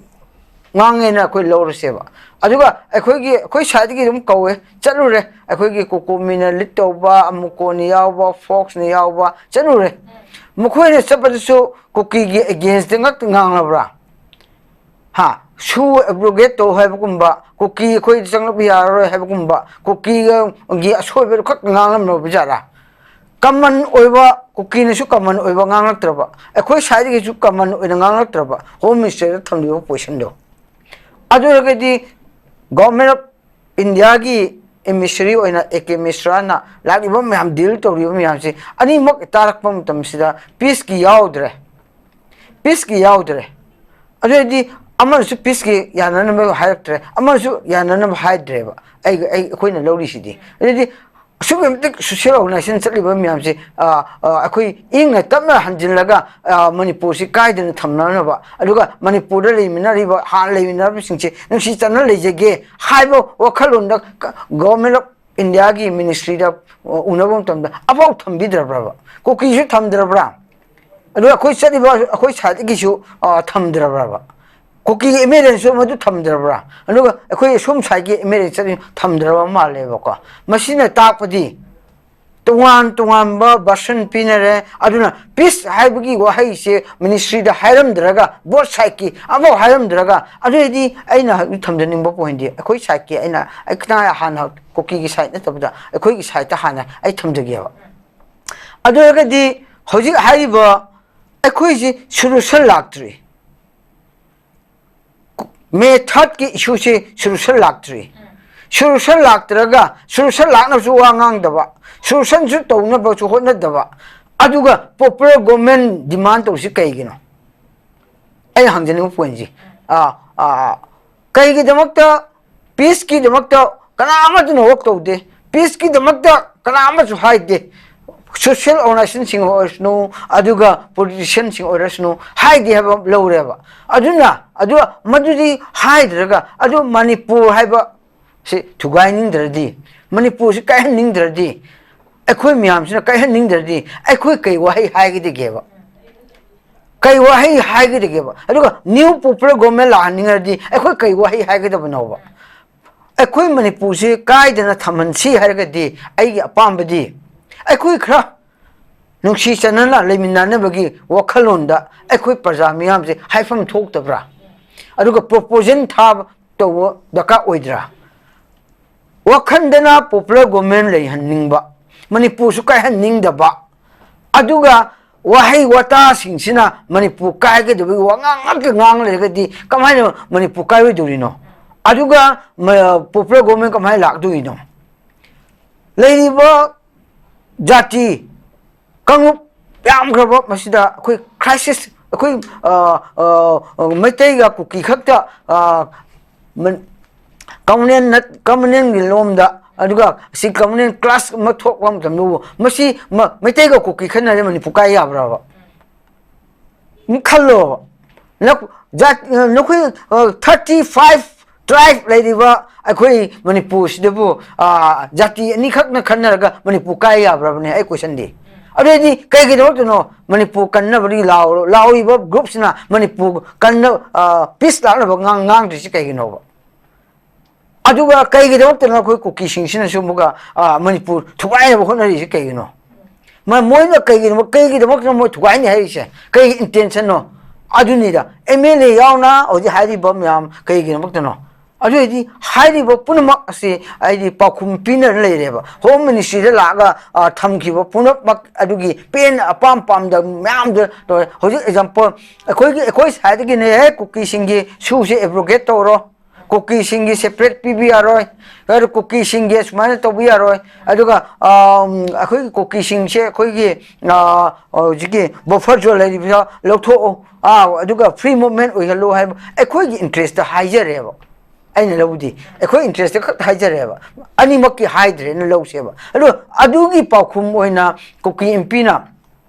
ꯉꯥꯡꯉꯦꯅ ꯑꯩꯈꯣꯏ ꯂꯧꯔꯁꯦꯕ꯫ ꯑꯗꯨꯒ ꯑꯩꯈꯣꯏꯒꯤ, ꯑꯩꯈꯣꯏ ꯁꯥꯏꯠꯇꯒꯤ ꯑꯗꯨꯝ ꯀꯧꯋꯦ, ꯆꯠꯂꯨꯔꯦ꯫ ꯑꯩꯈꯣꯏꯒꯤ ꯀꯣꯀꯣꯃꯤꯅ ꯂꯤꯗ ꯇꯧꯕ, ꯑꯃꯨꯀꯣꯅ ꯌꯥꯎꯕ, ꯐꯣꯛꯁꯅ ꯌꯥꯎꯕ, ꯆꯠꯂꯨꯔꯦ꯫ ꯃꯈꯣꯏꯅ ꯆꯠꯄꯗꯁꯨ ꯀꯨꯀꯤꯒꯤ ꯑꯦꯒꯦꯟꯁꯇ ꯉꯛꯇ ꯉꯥꯡꯂꯕ꯭ꯔꯥ? ꯍꯥ? ꯁꯨ ꯑꯦꯕ꯭ꯔꯣꯒꯦꯠ ꯇꯧ ꯍꯥꯏꯕꯒꯨꯝꯕ, ꯀꯨꯀꯤ ꯑꯩꯈꯣꯏ ꯆꯪꯂꯛꯄ ꯌꯥꯔꯔꯣꯏ ꯍꯥꯏꯕꯒꯨꯝꯕ, ꯀꯨꯀꯤꯒꯤ ꯑꯁꯣꯏꯕꯗꯨ ꯈꯛ ꯉꯥꯡꯂꯝꯂꯕ ꯖꯥꯠꯂꯥ? ꯀꯃꯟ ꯑꯣꯏꯕ, ꯀꯨꯀꯤꯅꯁꯨ ꯀꯃꯟ ꯑꯣꯏꯕ ꯉꯥꯡꯂꯛꯇ꯭ꯔꯕ, ꯑꯩꯈꯣꯏ ꯁꯥꯏꯠꯇꯒꯤꯁꯨ ꯀꯃꯟ ꯑꯣꯏꯅ ꯉꯥꯡꯂꯛꯇ꯭ꯔꯕ, ꯍꯣꯝ ꯃꯤꯅꯤꯁꯇꯔꯗ ꯊꯝꯂꯤꯕ ꯄꯣꯖꯤꯁꯟꯗꯣ꯫ ꯑꯗꯨ ꯑꯣꯏꯔꯒꯗꯤ ꯒꯣꯚꯔꯟꯃꯦꯟꯠ ꯑꯣꯐ ꯏꯟꯗꯤꯌꯥꯒꯤ ꯑꯦꯃꯤꯁꯔꯤ ꯑꯣꯏꯅ ꯑꯦ ꯀꯦ ꯃꯤꯁ꯭ꯔꯥꯅ ꯂꯥꯛꯂꯤꯕ ꯃꯌꯥꯝ, ꯗꯤꯜ ꯇꯧꯔꯤꯕ ꯃꯌꯥꯝꯁꯦ ꯑꯅꯤꯃꯛ ꯇꯥꯔꯛꯄ ꯃꯇꯝꯁꯤꯗ ꯄꯤꯁꯀꯤ ꯌꯥꯎꯗ꯭ꯔꯦ, ꯄꯤꯁꯀꯤ ꯌꯥꯎꯗ꯭ꯔꯦ꯫ ꯑꯗꯨ ꯑꯣꯏꯔꯗꯤ ꯑꯃꯅꯁꯨ ꯄꯤꯁꯀꯤ ꯌꯥꯅꯅꯕ ꯍꯥꯏꯔꯛꯇ꯭ꯔꯦ, ꯑꯃꯅꯁꯨ ꯌꯥꯅꯅꯕ ꯍꯥꯏꯗ꯭ꯔꯦꯕ꯫ ꯑꯩ, ꯑꯩ, ꯑꯩꯈꯣꯏꯅ ꯂꯧꯔꯤꯁꯤꯗꯤ꯫ ꯑꯗꯨꯗꯤ ꯑꯁꯨꯛꯀꯤ ꯃꯇꯤꯛ ꯁꯣꯁꯤꯌꯦꯜ ꯑꯣꯔꯒꯅꯥꯏꯖꯦꯁꯟ ꯆꯠꯂꯤꯕ ꯃꯌꯥꯝꯁꯦ, ꯑ, ꯑ, ꯑꯩꯈꯣꯏ ꯏꯪꯅ ꯇꯞꯅ ꯍꯟꯖꯤꯜꯂꯒ, ꯑ, ꯃꯅꯤꯄꯨꯔꯁꯤ ꯀꯥꯏꯗꯅ ꯊꯝꯅꯅꯕ, ꯑꯗꯨꯒ ꯃꯅꯤꯄꯨꯔꯗ ꯂꯩꯃꯤꯟꯅꯔꯤꯕ, ꯍꯥꯟꯅ ꯂꯩꯃꯤꯟꯅꯔꯕꯁꯤꯡꯁꯦ ꯅꯨꯡꯁꯤ ꯆꯥꯟꯅꯅ ꯂꯩꯖꯒꯦ ꯍꯥꯏꯕ ꯋꯥꯈꯜꯂꯣꯟꯗ ꯒ-, ꯒꯣꯚꯔꯟꯃꯦꯟꯠ ꯑꯣꯐ ꯏꯟꯗꯤꯌꯥꯒꯤ ꯃꯤꯅꯤꯁꯇ꯭ꯔꯤꯗ, ꯑ, ꯎꯅꯕ ꯃꯇꯝꯗ ꯑꯐꯥꯎ ꯊꯝꯕꯤꯗ꯭ꯔꯕ꯭ꯔꯕ? ꯀꯨꯀꯤꯁꯨ ꯊꯝꯗ꯭ꯔꯕ꯭ꯔꯥ? ꯑꯗꯨꯒ ꯑꯩꯈꯣꯏ ꯆꯠꯂꯤꯕ ꯑꯩꯈꯣꯏ ꯁꯥꯏꯠꯇꯒꯤꯁꯨ, ꯑ, ꯊꯝꯗ꯭ꯔꯕ꯭ꯔꯕ? ꯀꯨꯀꯤꯒꯤ ꯑꯦꯝ ꯑꯦꯜ ꯑꯦꯁꯨ ꯃꯗꯨ ꯊꯝꯗ꯭ꯔꯕ꯭ꯔꯥ? ꯑꯗꯨꯒ ꯑꯩꯈꯣꯏ ꯑꯁꯣꯝ ꯁꯥꯏꯠꯀꯤ ꯑꯦꯝ ꯑꯦꯜ ꯑꯦ ꯆꯠꯂꯤ ꯊꯝꯗ꯭ꯔꯕ ꯃꯥꯜꯂꯦꯕꯀꯣ꯫ ꯃꯁꯤꯅ ꯇꯥꯛꯄꯗꯤ ꯇꯣꯉꯥꯟ ꯇꯣꯉꯥꯟꯕ ꯚꯔꯁꯟ ꯄꯤꯅꯔꯦ꯫ ꯑꯗꯨꯅ ꯄꯤꯁ ꯍꯥꯏꯕꯒꯤ ꯋꯥꯍꯩꯁꯦ ꯃꯤꯅꯤꯁꯇ꯭ꯔꯤꯗ ꯍꯥꯏꯔꯝꯗ꯭ꯔꯒ, ꯕꯣꯠ ꯁꯥꯏꯠꯀꯤ ꯑꯃꯐꯥꯎ ꯍꯥꯏꯔꯝꯗ꯭ꯔꯒ, ꯑꯗꯨꯑꯣꯏꯗꯤ ꯑꯩꯅ ꯍꯧꯖꯤꯛ ꯊꯝꯖꯅꯤꯡꯕ ꯄꯣꯏꯟꯗꯤ ꯑꯩꯈꯣꯏ ꯁꯥꯏꯠꯀꯤ, ꯑꯩꯅ ꯑꯩ ꯈꯤꯇꯪ ꯍꯥꯟꯅ ꯀꯨꯀꯤꯒꯤ ꯁꯥꯏꯠ ꯅꯠꯇꯕꯗ ꯑꯩꯈꯣꯏꯒꯤ ꯁꯥꯏꯠꯇ ꯍꯥꯟꯅ ꯑꯩ ꯊꯝꯖꯒꯦꯕ꯫ ꯑꯗꯨ ꯑꯣꯏꯔꯒꯗꯤ ꯍꯧꯖꯤꯛ ꯍꯥꯏꯔꯤꯕ ꯑꯩꯈꯣꯏꯁꯤ ꯁꯣꯂꯨꯁꯟ ꯂꯥꯛꯇ꯭ꯔꯤ꯫ ꯃꯦ ꯊꯥꯔꯠꯀꯤ ꯏꯁꯨꯁꯤ ꯁꯣꯂꯨꯁꯟ ꯂꯥꯛꯇ꯭ꯔꯤ꯫ ꯁꯣꯂꯨꯁꯟ ꯂꯥꯛꯇ꯭ꯔꯒ ꯁꯣꯂꯨꯁꯟ ꯂꯥꯛꯅꯕꯁꯨ ꯋꯥ ꯉꯥꯡꯗꯕ, ꯁꯣꯂꯨꯁꯟꯁꯨ ꯇꯧꯅꯕꯁꯨ ꯍꯣꯠꯅꯗꯕ, ꯑꯗꯨꯒ ꯄꯣꯄꯨꯂꯔ ꯒꯣꯔꯃꯦꯟ ꯗꯤꯃꯥꯟ ꯇꯧꯔꯤꯁꯤ ꯀꯩꯒꯤꯅꯣ? ꯑꯩꯅ ꯍꯪꯖꯅꯤꯡꯕ ꯄꯣꯏꯟꯁꯤ, ꯑꯥ, ꯑꯥ, ꯀꯩꯒꯤꯗꯃꯛꯇ ꯄꯤꯁꯀꯤꯗꯃꯛꯇ ꯀꯅꯥ ꯑꯃꯠꯇꯅ ꯋꯥꯛ ꯇꯧꯗꯦ? ꯄꯤꯁꯀꯤꯗꯃꯛꯇ ꯀꯅꯥ ꯑꯃꯁꯨ ꯍꯥꯏꯗꯦ꯫ ꯁꯣꯁꯤꯌꯦꯜ ꯑꯣꯔꯒꯅꯥꯏꯖꯦꯁꯟꯁꯤꯡ ꯑꯣꯏꯔꯁꯅꯨ, ꯑꯗꯨꯒ ꯄꯣꯂꯤꯇꯤꯁꯤꯌꯥꯟꯁꯤꯡ ꯑꯣꯏꯔꯁꯅꯨ, ꯍꯥꯏꯗꯦ ꯍꯥꯏꯕ ꯑꯃ ꯂꯧꯔꯦꯕ꯫ ꯑꯗꯨꯅ ꯑꯗꯨ ꯃꯗꯨꯗꯤ ꯍꯥꯏꯗ꯭ꯔꯒ, ꯑꯗꯨ ꯃꯅꯤꯄꯨꯔ ꯍꯥꯏꯕ ꯁꯤ ꯊꯨꯒꯥꯏꯅꯤꯡꯗ꯭ꯔꯗꯤ, ꯃꯅꯤꯄꯨꯔꯁꯤ ꯀꯥꯏꯍꯟꯅꯤꯡꯗ꯭ꯔꯗꯤ, ꯑꯩꯈꯣꯏ ꯃꯌꯥꯝꯁꯤꯅ ꯀꯥꯏꯍꯟꯅꯤꯡꯗ꯭ꯔꯗꯤ, ꯑꯩꯈꯣꯏ ꯀꯩ ꯋꯥꯍꯩ ꯍꯥꯏꯒꯗꯒꯦꯕ? ꯀꯩ ꯋꯥꯍꯩ ꯍꯥꯏꯒꯗꯒꯦꯕ? ꯑꯗꯨꯒ ꯅ꯭ꯌꯨ ꯄꯣꯄꯨꯂꯔ ꯒꯣꯔꯃꯦꯟ ꯂꯥꯛꯍꯟꯅꯤꯡꯉꯗꯤ ꯑꯩꯈꯣꯏ ꯀꯩ ꯋꯥꯍꯩ ꯍꯥꯏꯒꯗꯕꯅꯣꯕ? ꯑꯩꯈꯣꯏ ꯃꯅꯤꯄꯨꯔꯁꯤ ꯀꯥꯏꯗꯅ ꯊꯝꯍꯟꯁꯤ ꯍꯥꯏꯔꯒꯗꯤ, ꯑꯩꯒꯤ ꯑꯄꯥꯝꯕꯗꯤ ꯑꯩꯈꯣꯏ ꯈꯔ ꯅꯨꯡꯁꯤ ꯆꯥꯟꯅꯅ ꯂꯩꯃꯤꯟꯅꯅꯕꯒꯤ ꯋꯥꯈꯜꯂꯣꯟꯗ ꯑꯩꯈꯣꯏ ꯄ꯭ꯔꯖꯥ ꯃꯤꯌꯥꯝꯁꯦ ꯍꯥꯏꯐꯝ ꯊꯣꯛꯇꯕ꯭ꯔꯥ? ꯑꯗꯨꯒ ꯄ꯭ꯔꯣꯄꯣꯖꯦꯜ ꯊꯥꯕ ꯇꯧꯕ ꯗꯔꯀꯥꯔ ꯑꯣꯏꯗ꯭ꯔꯥ? ꯋꯥꯈꯟꯗꯅ ꯄꯣꯄꯨꯂꯔ ꯒꯣꯔꯃꯦꯟ ꯂꯩꯍꯟꯅꯤꯡꯕ, ꯃꯅꯤꯄꯨꯔꯁꯨ ꯀꯥꯏꯍꯟꯅꯤꯡꯗꯕ, ꯑꯗꯨꯒ ꯋꯥꯍꯩ ꯋꯥꯇꯥꯁꯤꯡꯁꯤꯅ ꯃꯅꯤꯄꯨꯔ ꯀꯥꯏꯒꯗꯕꯒꯤ ꯋꯥꯉꯥꯡ ꯉꯥꯛꯇ ꯉꯥꯡ ꯂꯩꯔꯒꯗꯤ ꯀꯃꯥꯏꯅ ꯃꯅꯤꯄꯨꯔ ꯀꯥꯏꯔꯣꯏꯗꯧꯔꯤꯅꯣ? ꯑꯗꯨꯒ ꯄꯣꯄꯨꯂꯔ ꯒꯣꯔꯃꯦꯟ ꯀꯃꯥꯏꯅ ꯂꯥꯛꯇꯣꯔꯤꯅꯣ? ꯂꯩꯔꯤꯕ ꯖꯥꯇꯤ ꯀꯥꯡꯂꯨꯞ ꯌꯥꯝꯈ꯭ꯔꯕ ꯃꯁꯤꯗ ꯑꯩꯈꯣꯏ ꯀ꯭ꯔꯥꯏꯁꯤꯁ, ꯑꯩꯈꯣꯏ, ꯑ, ꯑ, ꯃꯩꯇꯩꯒ ꯀꯨꯀꯤ ꯈꯛꯇ, ꯑ, ꯃ-, ꯀꯃꯨꯅꯦꯜ ꯅꯠ-, ꯀꯃꯨꯅꯦꯜꯒꯤ ꯂꯣꯝꯗ, ꯑꯗꯨꯒ ꯁꯤ ꯀꯃꯨꯅꯦꯜ ꯀ꯭ꯂꯥꯁ ꯑꯃ ꯊꯣꯛꯄ ꯃꯇꯝꯗꯕꯨ ꯃꯁꯤ ꯃ-, ꯃꯩꯇꯩꯒ ꯀꯨꯀꯤ ꯈꯠꯅꯔꯦ, ꯃꯅꯤꯄꯨꯔ ꯀꯥꯏ ꯌꯥꯕ꯭ꯔꯕ? ꯎꯝ, ꯈꯜꯂꯣꯕ꯫ ꯅꯈꯣ-, ꯖꯥꯠ-, ꯅꯈꯣꯏ, ꯑ, ꯊꯥꯔꯇꯤ ꯐꯥꯏꯚ ꯇ꯭ꯔꯥꯏꯕ ꯂꯩꯔꯤꯕ ꯑꯩꯈꯣꯏ ꯃꯅꯤꯄꯨꯔꯁꯤꯗꯕꯨ, ꯑ, ꯖꯥꯇꯤ ꯑꯅꯤꯈꯛꯅ ꯈꯟꯅꯔꯒ ꯃꯅꯤꯄꯨꯔ ꯀꯥꯏ ꯌꯥꯕ꯭ꯔꯕꯅꯦ? ꯑꯩ ꯀꯣꯏꯁꯟꯗꯤ꯫ ꯑꯗꯨꯗꯤ ꯀꯩꯒꯤꯗꯃꯛꯇꯅꯣ ꯃꯅꯤꯄꯨꯔ ꯀꯟꯅꯕꯒꯤ ꯂꯥꯎꯔꯣ, ꯂꯥꯎꯔꯤꯕ ꯒ꯭ꯔꯨꯞꯁꯤꯅ ꯃꯅꯤꯄꯨꯔ ꯀꯟꯅ, ꯑ, ꯄꯤꯁ ꯂꯥꯛꯅꯕ ꯉꯥꯡ-, ꯉꯥꯡꯗ꯭ꯔꯤꯁꯤ ꯀꯩꯒꯤꯅꯣꯕ? ꯑꯗꯨꯒ ꯀꯩꯒꯤꯗꯃꯛꯇꯅꯣ ꯑꯩꯈꯣꯏ ꯀꯨꯀꯤꯁꯤꯡꯁꯤꯅꯁꯨ ꯑꯃꯨꯛꯀ, ꯑ, ꯃꯅꯤꯄꯨꯔ ꯊꯨꯒꯥꯏꯅꯕ ꯍꯣꯠꯅꯔꯤꯁꯤ ꯀꯩꯒꯤꯅꯣ? ꯃ-, ꯃꯣꯏꯅ ꯀꯩꯒꯤꯗꯃꯛ-, ꯀꯩꯒꯤꯗꯃꯛꯇꯅꯣ ꯃꯣꯏ ꯊꯨꯒꯥꯏꯅꯤ ꯍꯥꯏꯔꯤꯁꯦ? ꯀꯩ ꯏꯟꯇꯦꯟꯁꯟꯅꯣ? ꯑꯗꯨꯅꯤꯗ, ꯑꯦꯝ ꯑꯦꯜ ꯑꯦ ꯌꯥꯎꯅ ꯍꯧꯖꯤꯛ ꯍꯥꯏꯔꯤꯕ ꯃꯌꯥꯝ ꯀꯩꯒꯤꯗꯃꯛꯇꯅꯣ? ꯑꯗꯨ ꯑꯣꯏꯔꯗꯤ ꯍꯥꯏꯔꯤꯕ ꯄꯨꯝꯅꯃꯛ ꯑꯁꯤ ꯑꯩꯗꯤ ꯄꯥꯎꯈꯨꯝ ꯄꯤꯅꯔ ꯂꯩꯔꯦꯕ꯫ ꯍꯣꯝ ꯃꯤꯅꯤꯁꯇ꯭ꯔꯤꯗ ꯂꯥꯛꯑꯒ, ꯑ, ꯊꯝꯈꯤꯕ ꯄꯨꯝꯅꯃꯛ ꯑꯗꯨꯒꯤ ꯄꯦꯟꯅ ꯑꯄꯥꯝ ꯄꯥꯝꯗ ꯃꯌꯥꯝꯗ ꯇꯧꯔꯦ꯫ ꯍꯧꯖꯤꯛ ꯑꯦꯛꯖꯥꯝꯄꯜ, ꯑꯩꯈꯣꯏꯒꯤ, ꯑꯩꯈꯣꯏ ꯁꯥꯏꯗꯒꯤꯅꯦ, "ꯍꯦ, ꯀꯨꯀꯤꯁꯤꯡꯒꯤ ꯁꯨꯁꯦ ꯑꯦꯕ꯭ꯔꯣꯒꯦꯠ ꯇꯧꯔꯣ, ꯀꯨꯀꯤꯁꯤꯡꯒꯤ ꯁꯦꯄꯔꯦꯠ ꯄꯤꯕ ꯌꯥꯔꯣꯏ, ꯑꯗꯨ ꯀꯨꯀꯤꯁꯤꯡꯒꯤ ꯁꯨꯃꯥꯏꯅ ꯇꯧꯕ ꯌꯥꯔꯣꯏ, ꯑꯗꯨꯒ, ꯑ, ꯑꯩꯈꯣꯏꯒꯤ ꯀꯨꯀꯤꯁꯤꯡꯁꯦ ꯑꯩꯈꯣꯏꯒꯤ, ꯑ, ꯍꯧꯖꯤꯛꯀꯤ ꯕꯐꯔ ꯖꯣꯟ ꯂꯩꯔꯤꯕꯗ ꯂꯧꯊꯣꯛꯑꯣ, ꯑ, ꯑꯗꯨꯒ ꯐ꯭ꯔꯤ ꯃꯨꯚꯃꯦꯟ ꯑꯣꯏꯍꯜꯂꯣ" ꯍꯥꯏꯕ ꯑꯩꯈꯣꯏꯒꯤ ꯏꯟꯇꯔꯦꯁꯇ ꯍꯥꯏꯖꯔꯦꯕ꯫ ꯑꯩꯅ ꯂꯧꯕꯗꯤ ꯑꯩꯈꯣꯏ ꯏꯟꯇꯔꯦꯁꯇ ꯈꯛ ꯍꯥꯏꯖꯔꯦꯕ, ꯑꯅꯤꯃꯛꯀꯤ ꯍꯥꯏꯗ꯭ꯔꯦꯅ ꯂꯧꯁꯦꯕ꯫ ꯑꯗꯣ ꯑꯗꯨꯒꯤ ꯄꯥꯎꯈꯨꯝ ꯑꯣꯏꯅ ꯀꯨꯀꯤ ꯑꯦꯝ ꯄꯤꯅ,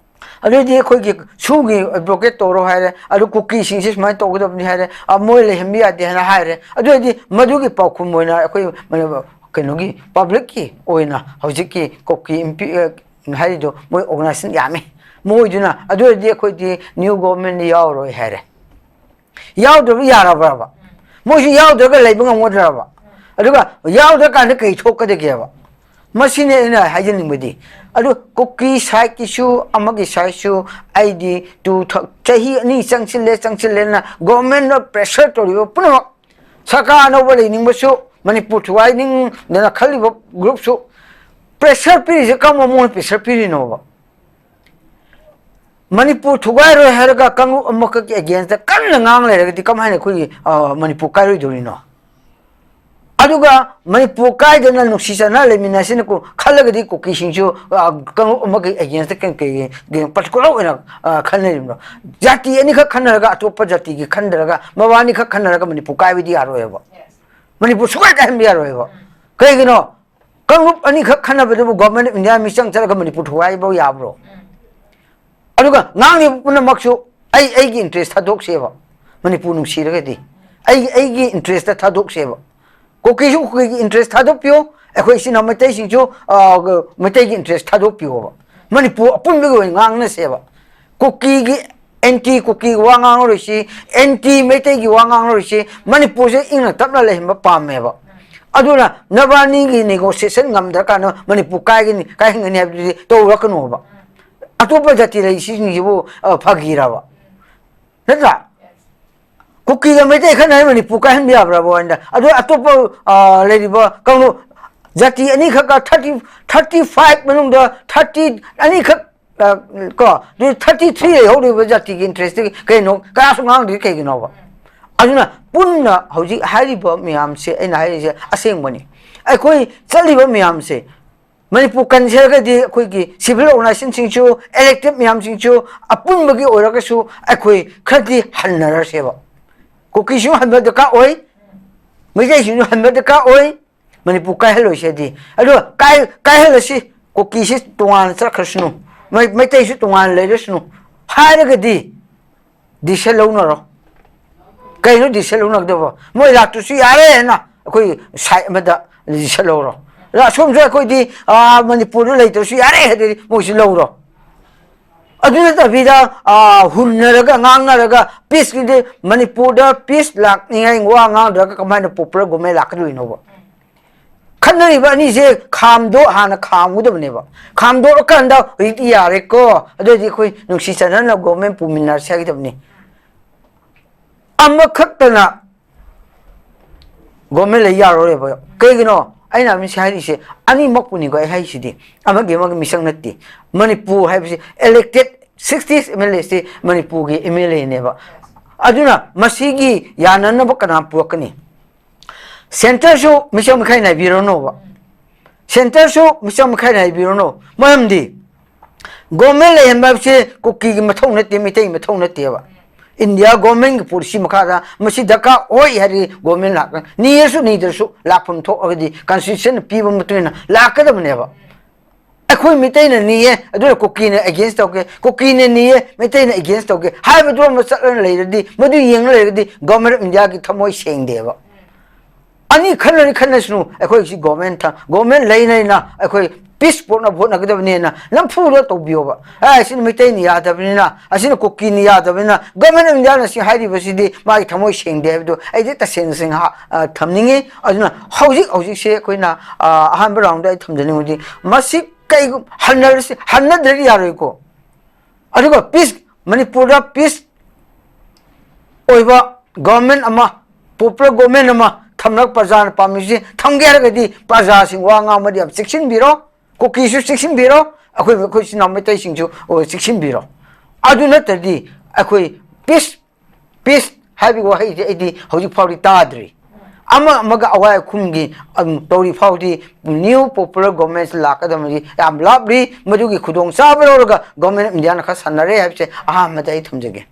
"ꯑꯗꯨꯑꯣꯏꯗꯤ ꯑꯩꯈꯣꯏꯒꯤ ꯁꯨꯒꯤ ꯑꯦꯗꯚꯣꯀꯦꯠ ꯇꯧꯔꯣ" ꯍꯥꯏꯔꯦ, ꯑꯗꯨ ꯀꯨꯀꯤꯁꯤꯡꯁꯦ ꯁꯨꯃꯥꯏꯅ ꯇꯧꯒꯗꯕꯅꯤ ꯍꯥꯏꯔꯦ, ꯑ, "ꯃꯣꯏ ꯂꯩꯍꯟꯕ ꯌꯥꯗꯦ" ꯍꯥꯏꯅ ꯍꯥꯏꯔꯦ꯫ ꯑꯗꯨꯑꯣꯏꯗꯤ ꯃꯗꯨꯒꯤ ꯄꯥꯎꯈꯨꯝ ꯑꯣꯏꯅ ꯑꯩꯈꯣꯏ ꯀꯩꯅꯣꯒꯤ ꯄꯕ꯭ꯂꯤꯛꯀꯤ ꯑꯣꯏꯅ ꯍꯧꯖꯤꯛꯀꯤ ꯀꯨꯀꯤ ꯑꯦꯝ ꯄꯤ, ꯑ, ꯍꯥꯏꯔꯤꯗꯣ ꯃꯣꯏ ꯑꯣꯔꯒꯅꯥꯏꯖꯦꯁꯟ ꯌꯥꯝꯃꯤ, ꯃꯣꯏꯗꯨꯅ, "ꯑꯗꯨ ꯑꯣꯏꯔꯗꯤ ꯑꯩꯈꯣꯏꯗꯤ ꯅ꯭ꯌꯨ ꯒꯣꯚꯔꯟꯃꯦꯟꯗ ꯌꯥꯎꯔꯣꯏ" ꯍꯥꯏꯔꯦ꯫ ꯌꯥꯎꯗ꯭ꯔꯕ ꯌꯥꯔꯕ꯭ꯔꯕ? ꯃꯣꯏꯁꯨ ꯌꯥꯎꯗ꯭ꯔꯒ ꯂꯩꯕ ꯉꯝꯒꯗ꯭ꯔꯕ? ꯑꯗꯨꯒ ꯌꯥꯎꯗ꯭ꯔꯀꯥꯟꯗ ꯀꯩ ꯊꯣꯛꯀꯗꯒꯦꯕ? ꯃꯁꯤꯅꯦ ꯑꯩꯅ ꯍꯥꯏꯖꯅꯤꯡꯕꯗꯤ꯫ ꯑꯗꯨ ꯀꯨꯀꯤ ꯁꯥꯏꯠꯀꯤꯁꯨ ꯑꯃꯒꯤ ꯁꯥꯏꯠꯁꯨ ꯑꯩꯗꯤ ꯇꯨ ꯊ-, ꯆꯍꯤ ꯑꯅꯤ ꯆꯪꯁꯤꯜꯂꯦ, ꯆꯪꯁꯤꯜꯂꯦꯅ ꯒꯣꯚꯔꯟꯃꯦꯟꯠꯅ ꯄ꯭ꯔꯦꯁꯔ ꯇꯧꯔꯤꯕ ꯄꯨꯝꯅꯃꯛ, ꯁꯔꯀꯥꯔ ꯑꯅꯧꯕ ꯂꯩꯅꯤꯡꯕꯁꯨ, ꯃꯅꯤꯄꯨꯔ ꯊꯨꯒꯥꯏꯅꯤꯡꯗꯅ ꯈꯜꯂꯤꯕ ꯒ꯭ꯔꯨꯞꯁꯨ, ꯄ꯭ꯔꯦꯁꯔ ꯄꯤꯔꯤꯁꯦ ꯀꯔꯝꯕ ꯃꯑꯣꯡꯗ ꯄ꯭ꯔꯦꯁꯔ ꯄꯤꯔꯤꯅꯣꯕ? ꯃꯅꯤꯄꯨꯔ ꯊꯨꯒꯥꯏꯔꯣꯏ ꯍꯥꯏꯔꯒ ꯀꯥꯡꯂꯨꯞ ꯑꯃꯈꯛꯀꯤ ꯑꯦꯒꯦꯟꯁꯇ ꯀꯟꯅ ꯉꯥꯡ ꯂꯩꯔꯒꯗꯤ ꯀꯃꯥꯏꯅ ꯑꯩꯈꯣꯏꯒꯤ, ꯑ, ꯃꯅꯤꯄꯨꯔ ꯀꯥꯏꯔꯣꯏꯗꯧꯔꯤꯅꯣ? ꯑꯗꯨꯒ ꯃꯅꯤꯄꯨꯔ ꯀꯥꯏꯗꯅ ꯅꯨꯡꯁꯤ ꯆꯥꯟꯅ ꯂꯩꯃꯤꯟꯅꯁꯤꯅ ꯀꯨ-, ꯈꯜꯂꯒꯗꯤ ꯀꯨꯀꯤꯁꯤꯡꯁꯨ, ꯑ, ꯀꯥꯡꯂꯨꯞ ꯑꯃꯒꯤ ꯑꯦꯒꯦꯟꯁꯇ ꯀꯩ-, ꯀꯩ-, ꯀꯩ-, ꯄꯥꯔꯇꯤꯀꯨꯂꯔ ꯑꯣꯏꯅ, ꯑ, ꯈꯟꯅꯔꯤꯕꯅꯣ? ꯖꯥꯇꯤ ꯑꯅꯤꯈꯛ ꯈꯟꯅꯔꯒ, ꯑꯇꯣꯞꯄ ꯖꯥꯇꯤꯒꯤ ꯈꯟꯗꯔꯒ, ꯃꯕꯥꯅꯤꯈꯛ ꯈꯟꯅꯔꯒ ꯃꯅꯤꯄꯨꯔ ꯀꯥꯏꯕꯗꯤ ꯌꯥꯔꯣꯏꯕ꯫ ꯃꯅꯤꯄꯨꯔ ꯁꯨꯡꯀꯥꯏ ꯀꯥꯏꯍꯟꯕ ꯌꯥꯔꯣꯏꯕ꯫ ꯀꯩꯒꯤꯅꯣ? ꯀꯥꯡꯂꯨꯞ ꯑꯅꯤꯈꯛ ꯈꯟꯅꯕꯗꯨꯕꯨ ꯒꯣꯚꯔꯟꯃꯦꯟꯠ ꯑꯣꯐ ꯏꯟꯗꯤꯌꯥ ꯃꯤꯆꯪ ꯆꯠꯂꯒ ꯃꯅꯤꯄꯨꯔ ꯊꯨꯒꯥꯏꯕ ꯌꯥꯕ꯭ꯔꯣ? ꯑꯗꯨꯒ ꯉꯥꯡꯂꯤꯕ ꯄꯨꯝꯅꯃꯛꯁꯨ ꯑꯩ, ꯑꯩꯒꯤ ꯏꯟꯇꯔꯦꯁ ꯊꯥꯗꯣꯛꯁꯦꯕ, ꯃꯅꯤꯄꯨꯔ ꯅꯨꯡꯁꯤꯔꯒꯗꯤ꯫ ꯑꯩꯒꯤ, ꯑꯩꯒꯤ ꯏꯟꯇꯔꯦꯁꯇ ꯊꯥꯗꯣꯛꯁꯦꯕ꯫ ꯀꯨꯀꯤꯁꯨ ꯀꯨꯀꯤꯒꯤ ꯏꯟꯇꯔꯦꯁ ꯊꯥꯗꯣꯛꯄꯤꯌꯨ, ꯑꯩꯈꯣꯏ ꯏꯆꯤꯟ ꯏꯅꯥꯎ ꯃꯩꯇꯩꯁꯤꯡꯁꯨ, ꯑ, ꯃꯩꯇꯩꯒꯤ ꯏꯟꯇꯔꯦꯁ ꯊꯥꯗꯣꯛꯄꯤꯌꯣꯕ꯫ ꯃꯅꯤꯄꯨꯔ ꯑꯄꯨꯟꯕꯒꯤ ꯑꯣꯏꯅ ꯉꯥꯡꯅꯁꯦꯕ꯫ ꯀꯨꯀꯤꯒꯤ, ꯑꯦꯟꯇꯤ ꯀꯨꯀꯤꯒꯤ ꯋꯥ ꯉꯥꯡꯉꯔꯣꯏꯁꯤ, ꯑꯦꯟꯇꯤ ꯃꯩꯇꯩꯒꯤ ꯋꯥ ꯉꯥꯡꯉꯔꯣꯏꯁꯤ, ꯃꯅꯤꯄꯨꯔꯁꯦ ꯏꯪꯅ ꯇꯞꯅ ꯂꯩꯍꯟꯕ ꯄꯥꯝꯃꯦꯕ꯫ ꯑꯗꯨꯅ ꯅꯕꯥꯅꯤꯒꯤ ꯅꯦꯒꯣꯁꯤꯌꯦꯁꯟ ꯉꯝꯗ꯭ꯔꯀꯥꯟꯗ ꯃꯅꯤꯄꯨꯔ ꯀꯥꯏꯒꯅꯤ, ꯀꯥꯏꯍꯟꯒꯅꯤ ꯍꯥꯏꯕꯗꯨꯗꯤ ꯇꯧꯔꯛꯀꯅꯣꯕ꯫ ꯑꯇꯣꯞꯄ ꯖꯥꯇꯤ ꯂꯩꯔꯤꯁꯤꯡꯁꯤꯕꯨ, ꯑ, ꯐꯒꯤꯔꯕ? ꯅꯠꯇ꯭ꯔꯥ? ꯀꯨꯀꯤꯒ ꯃꯩꯇꯩ ꯈꯠꯅꯔꯦ, ꯃꯅꯤꯄꯨꯔ ꯀꯥꯏꯍꯟꯕ ꯌꯥꯕ꯭ꯔꯕ ꯋꯥꯅꯤꯗ? ꯑꯗꯣ ꯑꯇꯣꯞꯄ, ꯑ, ꯂꯩꯔꯤꯕ ꯀꯥꯡꯂꯨꯞ ꯖꯥꯇꯤ ꯑꯅꯤꯈꯛꯀ, ꯊꯥꯔꯇꯤ, ꯊꯥꯔꯇꯤ ꯐꯥꯏꯚ ꯃꯅꯨꯡꯗ ꯊꯥꯔꯇꯤ ꯑꯅꯤꯈꯛ, ꯑ, ꯀꯣ, ꯑꯗꯨ ꯊꯥꯔꯇꯤ ꯊ꯭ꯔꯤ ꯂꯩꯍꯧꯔꯤꯕ ꯖꯥꯇꯤꯒꯤ ꯏꯟꯇꯔꯦꯁꯇꯒꯤ ꯀꯩꯅꯣ ꯀꯅꯥꯁꯨ ꯉꯥꯡꯗ꯭ꯔꯤ ꯀꯩꯒꯤꯅꯣꯕ? ꯑꯗꯨꯅ ꯄꯨꯟꯅ ꯍꯧꯖꯤꯛ ꯍꯥꯏꯔꯤꯕ ꯃꯌꯥꯝꯁꯦ, ꯑꯩꯅ ꯍꯥꯏꯔꯤꯁꯦ ꯑꯁꯦꯡꯕꯅꯤ꯫ ꯑꯩꯈꯣꯏ ꯆꯠꯂꯤꯕ ꯃꯌꯥꯝꯁꯦ ꯃꯅꯤꯄꯨꯔ ꯀꯟꯁꯦ ꯍꯥꯏꯔꯒꯗꯤ ꯑꯩꯈꯣꯏꯒꯤ ꯁꯤꯚꯤꯜ ꯑꯣꯔꯒꯅꯥꯏꯖꯦꯁꯟꯁꯤꯡꯁꯨ, ꯏꯂꯦꯛꯇꯦꯗ ꯃꯌꯥꯝꯁꯤꯡꯁꯨ, ꯑꯄꯨꯟꯕꯒꯤ ꯑꯣꯏꯔꯒꯁꯨ ꯑꯩꯈꯣꯏ ꯈꯔꯗꯤ ꯍꯟꯅꯔꯁꯦꯕ꯫ ꯀꯨꯀꯤꯁꯨ ꯍꯟꯕ ꯗꯔꯀꯥꯔ ꯑꯣꯏ, ꯃꯩꯇꯩꯁꯤꯡꯁꯨ ꯍꯟꯕ ꯗꯔꯀꯥꯔ ꯑꯣꯏ, ꯃꯅꯤꯄꯨꯔ ꯀꯥꯏꯍꯜꯂꯣꯏꯁꯦꯗꯤ꯫ ꯑꯗꯣ ꯀꯥꯏ-, ꯀꯥꯏꯍꯜꯂꯁꯤ, ꯀꯨꯀꯤꯁꯤ ꯇꯣꯉꯥꯟꯅ ꯆꯠꯈ꯭ꯔꯁꯅꯨ, ꯃꯩ-, ꯃꯩꯇꯩꯁꯨ ꯇꯣꯉꯥꯟꯅ ꯂꯩꯔꯁꯅꯨ ꯍꯥꯏꯔꯒꯗꯤ decision ꯂꯧꯅꯔꯣ꯫ ꯀꯩꯅꯣ decision ꯂꯧꯅꯒꯗꯕ? ꯃꯣꯏ ꯂꯥꯛꯇ꯭ꯔꯁꯨ ꯌꯥꯔꯦ ꯍꯥꯏꯅ ꯑꯩꯈꯣꯏ side ꯑꯃꯗ decision ꯂꯧꯔꯣ꯫ ꯑꯗ ꯑꯁꯣꯝꯁꯨ ꯑꯩꯈꯣꯏꯗꯤ, ꯑꯥ, ꯃꯅꯤꯄꯨꯔꯗ ꯂꯩꯇ꯭ꯔꯁꯨ ꯌꯥꯔꯦ ꯍꯥꯏꯗꯤ ꯃꯣꯏꯁꯨ ꯂꯧꯔꯣ꯫ ꯑꯗꯨ ꯅꯠꯇꯕꯤꯗ, ꯑꯥ, ꯍꯨꯟꯅꯔꯒ ꯉꯥꯡꯅꯔꯒ peace ꯀꯤꯗꯤ, ꯃꯅꯤꯄꯨꯔꯗ peace ꯂꯥꯛꯅꯤꯡꯉꯥꯏ ꯋꯥ ꯉꯥꯡꯗ꯭ꯔꯒ ꯀꯃꯥꯏꯅ popular government ꯂꯥꯛꯀꯗꯣꯏꯅꯣꯕ? ꯈꯠꯅꯔꯤꯕ ꯑꯅꯤꯁꯦ ꯈꯥꯝꯗꯣꯛ, ꯍꯥꯟꯅ ꯈꯥꯝꯒꯗꯕꯅꯦꯕ꯫ ꯈꯥꯝꯗꯣꯛꯑꯀꯥꯟꯗ ꯍꯧꯖꯤꯛꯇꯤ ꯌꯥꯔꯦꯀꯣ, ꯑꯗꯨꯑꯣꯏꯗꯤ ꯑꯩꯈꯣꯏ ꯅꯨꯡꯁꯤ ꯆꯥꯟꯅꯅ government ꯄꯨꯃꯤꯟꯅꯔꯁꯦ ꯍꯥꯏꯒꯗꯕꯅꯤ꯫ ꯑꯃꯈꯛꯇꯅ government ꯂꯩ ꯌꯥꯔꯣꯏꯕ꯫ ꯀꯩꯒꯤꯅꯣ? ꯑꯩꯅ ꯃꯁꯤ ꯍꯥꯏꯔꯤꯁꯦ ꯑꯅꯤꯃꯛꯄꯨꯅꯤꯀꯣ ꯑꯩ ꯍꯥꯏꯁꯤꯗꯤ, ꯑꯃꯒꯤ ꯑꯃꯒꯤ ꯃꯤꯁꯛ ꯅꯠꯇꯦ꯫ ꯃꯅꯤꯄꯨꯔ ꯍꯥꯏꯕꯁꯤ elected sixty MLA ꯁꯤ ꯃꯅꯤꯄꯨꯔꯒꯤ MLA ꯅꯦꯕ꯫ ꯑꯗꯨꯅ ꯃꯁꯤꯒꯤ ꯌꯥꯅꯅꯕ ꯀꯅꯥ ꯄꯨꯔꯛꯀꯅꯤ? Centre ꯁꯨ ꯃꯤꯆꯪ ꯃꯤꯈꯥꯏ ꯅꯥꯏꯕꯤꯔꯅꯣꯕ꯫ Centre ꯁꯨ ꯃꯤꯆꯪ ꯃꯤꯈꯥꯏ ꯅꯥꯏꯕꯤꯔꯅꯣ꯫ ꯃꯔꯝꯗꯤ government ꯂꯩꯍꯟꯕ ꯍꯥꯏꯕꯁꯦ ꯀꯨꯀꯤꯒꯤ ꯃꯊꯧ ꯅꯠꯇꯦ, ꯃꯩꯇꯩꯒꯤ ꯃꯊꯧ ꯅꯠꯇꯦꯕ꯫ India government ꯀꯤ policy ꯃꯈꯥꯗ ꯃꯁꯤ ꯗꯔꯀꯥꯔ ꯑꯣꯏ ꯍꯥꯏꯔꯗꯤ government ꯂꯥꯛꯀꯅꯤ꯫ ꯅꯤꯔꯁꯨ ꯅꯤꯗ꯭ꯔꯁꯨ ꯂꯥꯛꯐꯝ ꯊꯣꯛꯑꯒꯗꯤ constitution ꯅ ꯄꯤꯕ ꯃꯇꯨꯡ ꯏꯟꯅ ꯂꯥꯛꯀꯗꯕꯅꯦꯕ꯫ ꯑꯩꯈꯣꯏ ꯃꯩꯇꯩꯅ ꯅꯤꯌꯦ, ꯑꯗꯨꯅ ꯀꯨꯀꯤꯅ against ꯇꯧꯒꯦ, ꯀꯨꯀꯤꯅ ꯅꯤꯌꯦ, ꯃꯩꯇꯩꯅ against ꯇꯧꯒꯦ ꯍꯥꯏꯕꯗꯨ ꯑꯃ ꯆꯠꯂꯒ ꯂꯩꯔꯗꯤ, ꯃꯗꯨ ꯌꯦꯡꯉ ꯂꯩꯔꯒꯗꯤ Government of India ꯒꯤ ꯊꯃꯣꯏ ꯁꯦꯡꯗꯦꯕ꯫ ꯑꯅꯤ ꯈꯟꯅꯅꯤ ꯈꯟꯅꯁꯅꯨ, ꯑꯩꯈꯣꯏ ꯁꯤ government ꯊ-, government ꯂꯩ ꯂꯩꯅ ꯑꯩꯈꯣꯏ ꯄꯤꯁ ꯄꯨꯔꯛꯅꯕ ꯍꯣꯠꯅꯒꯗꯕꯅꯦꯅ ꯅꯝꯐꯨꯗ ꯇꯧꯕꯤꯌꯣꯕ꯫ ꯑꯦ, ꯑꯁꯤꯅ ꯃꯩꯇꯩꯅ ꯌꯥꯗꯕꯅꯤꯅ, ꯑꯁꯤꯅ ꯀꯨꯀꯤꯅ ꯌꯥꯗꯕꯅꯤꯅ, Government of Indiaꯅ ꯁꯤ ꯍꯥꯏꯔꯤꯕꯁꯤꯗꯤ ꯃꯥꯒꯤ ꯊꯃꯣꯏ ꯁꯦꯡꯗꯦ ꯍꯥꯏꯕꯗꯨ ꯑꯩꯗꯤ ꯇꯁꯦꯡ ꯇꯁꯦꯡꯅ ꯍꯥ-, ꯑ, ꯊꯝꯅꯤꯡꯉꯤ꯫ ꯑꯗꯨꯅ ꯍꯧꯖꯤꯛ ꯍꯧꯖꯤꯛꯁꯦ ꯑꯩꯈꯣꯏꯅ, ꯑ, ꯑꯍꯥꯟꯕ roundꯗ ꯑꯩ ꯊꯝꯖꯅꯤꯡꯕꯗꯤ, ꯃꯁꯤ ꯀꯩꯒꯨꯝ-, ꯍꯟꯅꯔꯁꯤ-, ꯍꯟꯅꯗ꯭ꯔꯗꯤ ꯌꯥꯔꯣꯏꯀꯣ꯫ ꯑꯗꯨꯒ ꯄꯤꯁ, ꯃꯅꯤꯄꯨꯔꯗ ꯄꯤꯁ ꯑꯣꯏꯕ government ꯑꯃ, popular government ꯑꯃ ꯊꯝꯂꯒ ꯄ꯭ꯔꯖꯥꯅ ꯄꯥꯝꯃꯤꯁꯤ ꯊꯝꯒꯦ ꯍꯥꯏꯔꯒꯗꯤ ꯄ꯭ꯔꯖꯥꯁꯤꯡ ꯋꯥ ꯉꯥꯡꯕꯗꯤ ꯌꯥꯝ ꯆꯦꯛꯁꯤꯟꯕꯤꯔꯣ, ꯀꯨꯀꯤꯁꯨ ꯆꯦꯛꯁꯤꯟꯕꯤꯔꯣ, ꯑꯩꯈꯣꯏ, ꯑꯩꯈꯣꯏ ꯏꯆꯤꯟ ꯏꯅꯥꯎ ꯃꯩꯇꯩꯁꯤꯡꯁꯨ, ꯑꯣ, ꯆꯦꯛꯁꯤꯟꯕꯤꯔꯣ꯫ ꯑꯗꯨ ꯅꯠꯇ꯭ꯔꯗꯤ ꯑꯩꯈꯣꯏ ꯄꯤꯁ, ꯄꯤꯁ ꯍꯥꯏꯕꯒꯤ ꯋꯥꯍꯩꯁꯦ ꯑꯩꯗꯤ ꯍꯧꯖꯤꯛ ꯐꯥꯎꯗꯤ ꯇꯥꯗ꯭ꯔꯤ꯫ ꯑꯃ ꯑꯃꯒ ꯑꯋꯥꯏ ꯑꯈꯨꯝꯒꯤ, ꯑꯗꯨꯝ ꯇꯧꯔꯤ ꯐꯥꯎꯗꯤ new popular government ꯂꯥꯛꯀꯗꯕꯗꯤ ꯌꯥꯝ ꯂꯥꯞꯂꯤ꯫ ꯃꯗꯨꯒꯤ ꯈꯨꯗꯣꯡꯆꯥꯕ ꯂꯧꯔꯒ Government of Indiaꯅ ꯈꯔ ꯁꯥꯟꯅꯔꯦ ꯍꯥꯏꯕꯁꯦ ꯑꯍꯥꯟꯕꯗ ꯑꯩ ꯊꯝꯖꯒꯦ꯫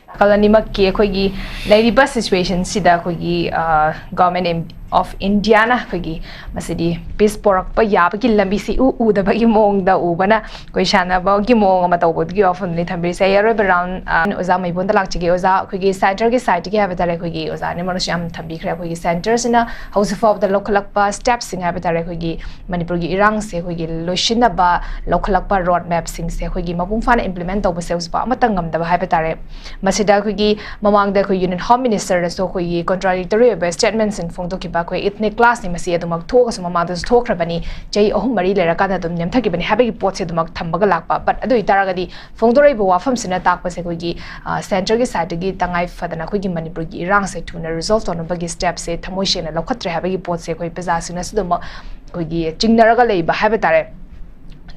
ꯅꯥꯀꯜ ꯑꯅꯤꯃꯛꯀꯤ ꯑꯩꯈꯣꯏꯒꯤ ꯂꯩꯔꯤꯕ situationꯁꯤꯗ ꯑꯩꯈꯣꯏꯒꯤ, ꯑ, Government of Indiaꯅ ꯑꯩꯈꯣꯏꯒꯤ ꯃꯁꯤꯗꯤ ꯄꯤꯁ ꯄꯣꯔꯛꯄ ꯌꯥꯕꯒꯤ ꯂꯝꯕꯤꯁꯤ ꯎ ꯎꯗꯕꯒꯤ ꯃꯑꯣꯡꯗ ꯎꯕꯅ ꯑꯩꯈꯣꯏ ꯁꯥꯟꯅꯕꯒꯤ ꯃꯑꯣꯡ ꯑꯃ ꯇꯧꯕꯒꯤ ꯋꯥꯐꯝꯅꯤ ꯊꯝꯕꯤꯔꯤꯁꯦ꯫ ꯑꯩ ꯑꯔꯣꯏꯕ round, ꯑ, ꯑꯣꯖꯥ ꯃꯩꯕꯣꯟꯗ ꯂꯥꯛꯆꯒꯦ꯫ ꯑꯣꯖꯥ, ꯑꯩꯈꯣꯏꯒꯤ centreꯒꯤ sideꯇꯒꯤ ꯍꯥꯏꯕ ꯇꯥꯔꯦ, ꯑꯩꯈꯣꯏꯒꯤ ꯑꯣꯖꯥ ꯑꯅꯤꯃꯛꯅꯁꯨ ꯌꯥꯝ ꯊꯝꯕꯤꯈ꯭ꯔꯦ꯫ ꯑꯩꯈꯣꯏꯒꯤ centreꯁꯤꯅ ꯍꯧꯖꯤꯛ ꯐꯥꯎꯕꯗ ꯂꯧꯈꯠꯂꯛꯄ stepꯁꯤꯡ ꯍꯥꯏꯕ ꯇꯥꯔꯦ, ꯑꯩꯈꯣꯏꯒꯤ ꯃꯅꯤꯄꯨꯔꯒꯤ ꯏꯔꯥꯡꯁꯦ ꯑꯩꯈꯣꯏꯒꯤ ꯂꯣꯏꯁꯤꯟꯅꯕ ꯂꯧꯈꯠꯂꯛꯄ road mapꯁꯤꯡꯁꯦ ꯑꯩꯈꯣꯏꯒꯤ ꯃꯄꯨꯡ ꯐꯥꯅ implement ꯇꯧꯕꯁꯦ ꯍꯧꯖꯤꯛꯐꯥꯎ ꯑꯃꯠꯇ ꯉꯝꯗꯕ ꯍꯥꯏꯕ ꯇꯥꯔꯦ꯫ ꯃꯁꯤꯗ ꯑꯩꯈꯣꯏꯒꯤ ꯃꯃꯥꯡꯗ ꯑꯩꯈꯣꯏ Union Home Ministerꯅꯁꯨ ꯑꯩꯈꯣꯏꯒꯤ contradictory ꯑꯣꯏꯕ statementꯁꯤꯡ ꯐꯣꯡꯗꯣꯛꯈꯤꯕ, ꯑꯩꯈꯣꯏ ethnic clashꯅꯤ ꯃꯁꯤ ꯑꯗꯨꯃꯛ ꯊꯣꯛꯑꯒꯁꯨ ꯃꯃꯥꯡꯗꯁꯨ ꯊꯣꯛꯈ꯭ꯔꯕꯅꯤ, ꯆꯍꯤ ꯑꯍꯨꯝ ꯃꯔꯤ ꯂꯩꯔꯀꯥꯟꯗ ꯑꯗꯨꯝ ꯅꯦꯝꯊꯈꯤꯕꯅꯤ ꯍꯥꯏꯕꯒꯤ ꯄꯣꯠꯁꯦ ꯑꯗꯨꯃꯛ ꯊꯝꯕꯒ ꯂꯥꯛꯄ꯫ But ꯑꯗꯨ ꯑꯣꯏꯇꯥꯔꯒꯗꯤ ꯐꯣꯡꯗꯣꯔꯛꯏꯕ ꯋꯥꯐꯝꯁꯤꯅ ꯇꯥꯛꯄꯁꯦ ꯑꯩꯈꯣꯏꯒꯤ, ꯑ, centreꯒꯤ sideꯇꯒꯤ ꯇꯉꯥꯏ ꯐꯗꯅ ꯑꯩꯈꯣꯏꯒꯤ ꯃꯅꯤꯄꯨꯔꯒꯤ ꯏꯔꯥꯡꯁꯦ ꯊꯨꯅ resolve ꯇꯧꯅꯕꯒꯤ stepꯁꯦ ꯊꯃꯣꯏ ꯁꯦꯡꯅ ꯂꯧꯈꯠꯇ꯭ꯔꯦ ꯍꯥꯏꯕꯒꯤ ꯄꯣꯠꯁꯦ ꯑꯩꯈꯣꯏ ꯄ꯭ꯔꯖꯥꯁꯤꯡꯅꯁꯨ ꯑꯗꯨꯃꯛ ꯑꯩꯈꯣꯏꯒꯤ ꯆꯤꯡꯅꯔꯒ ꯂꯩꯕ ꯍꯥꯏꯕ ꯇꯥꯔꯦ꯫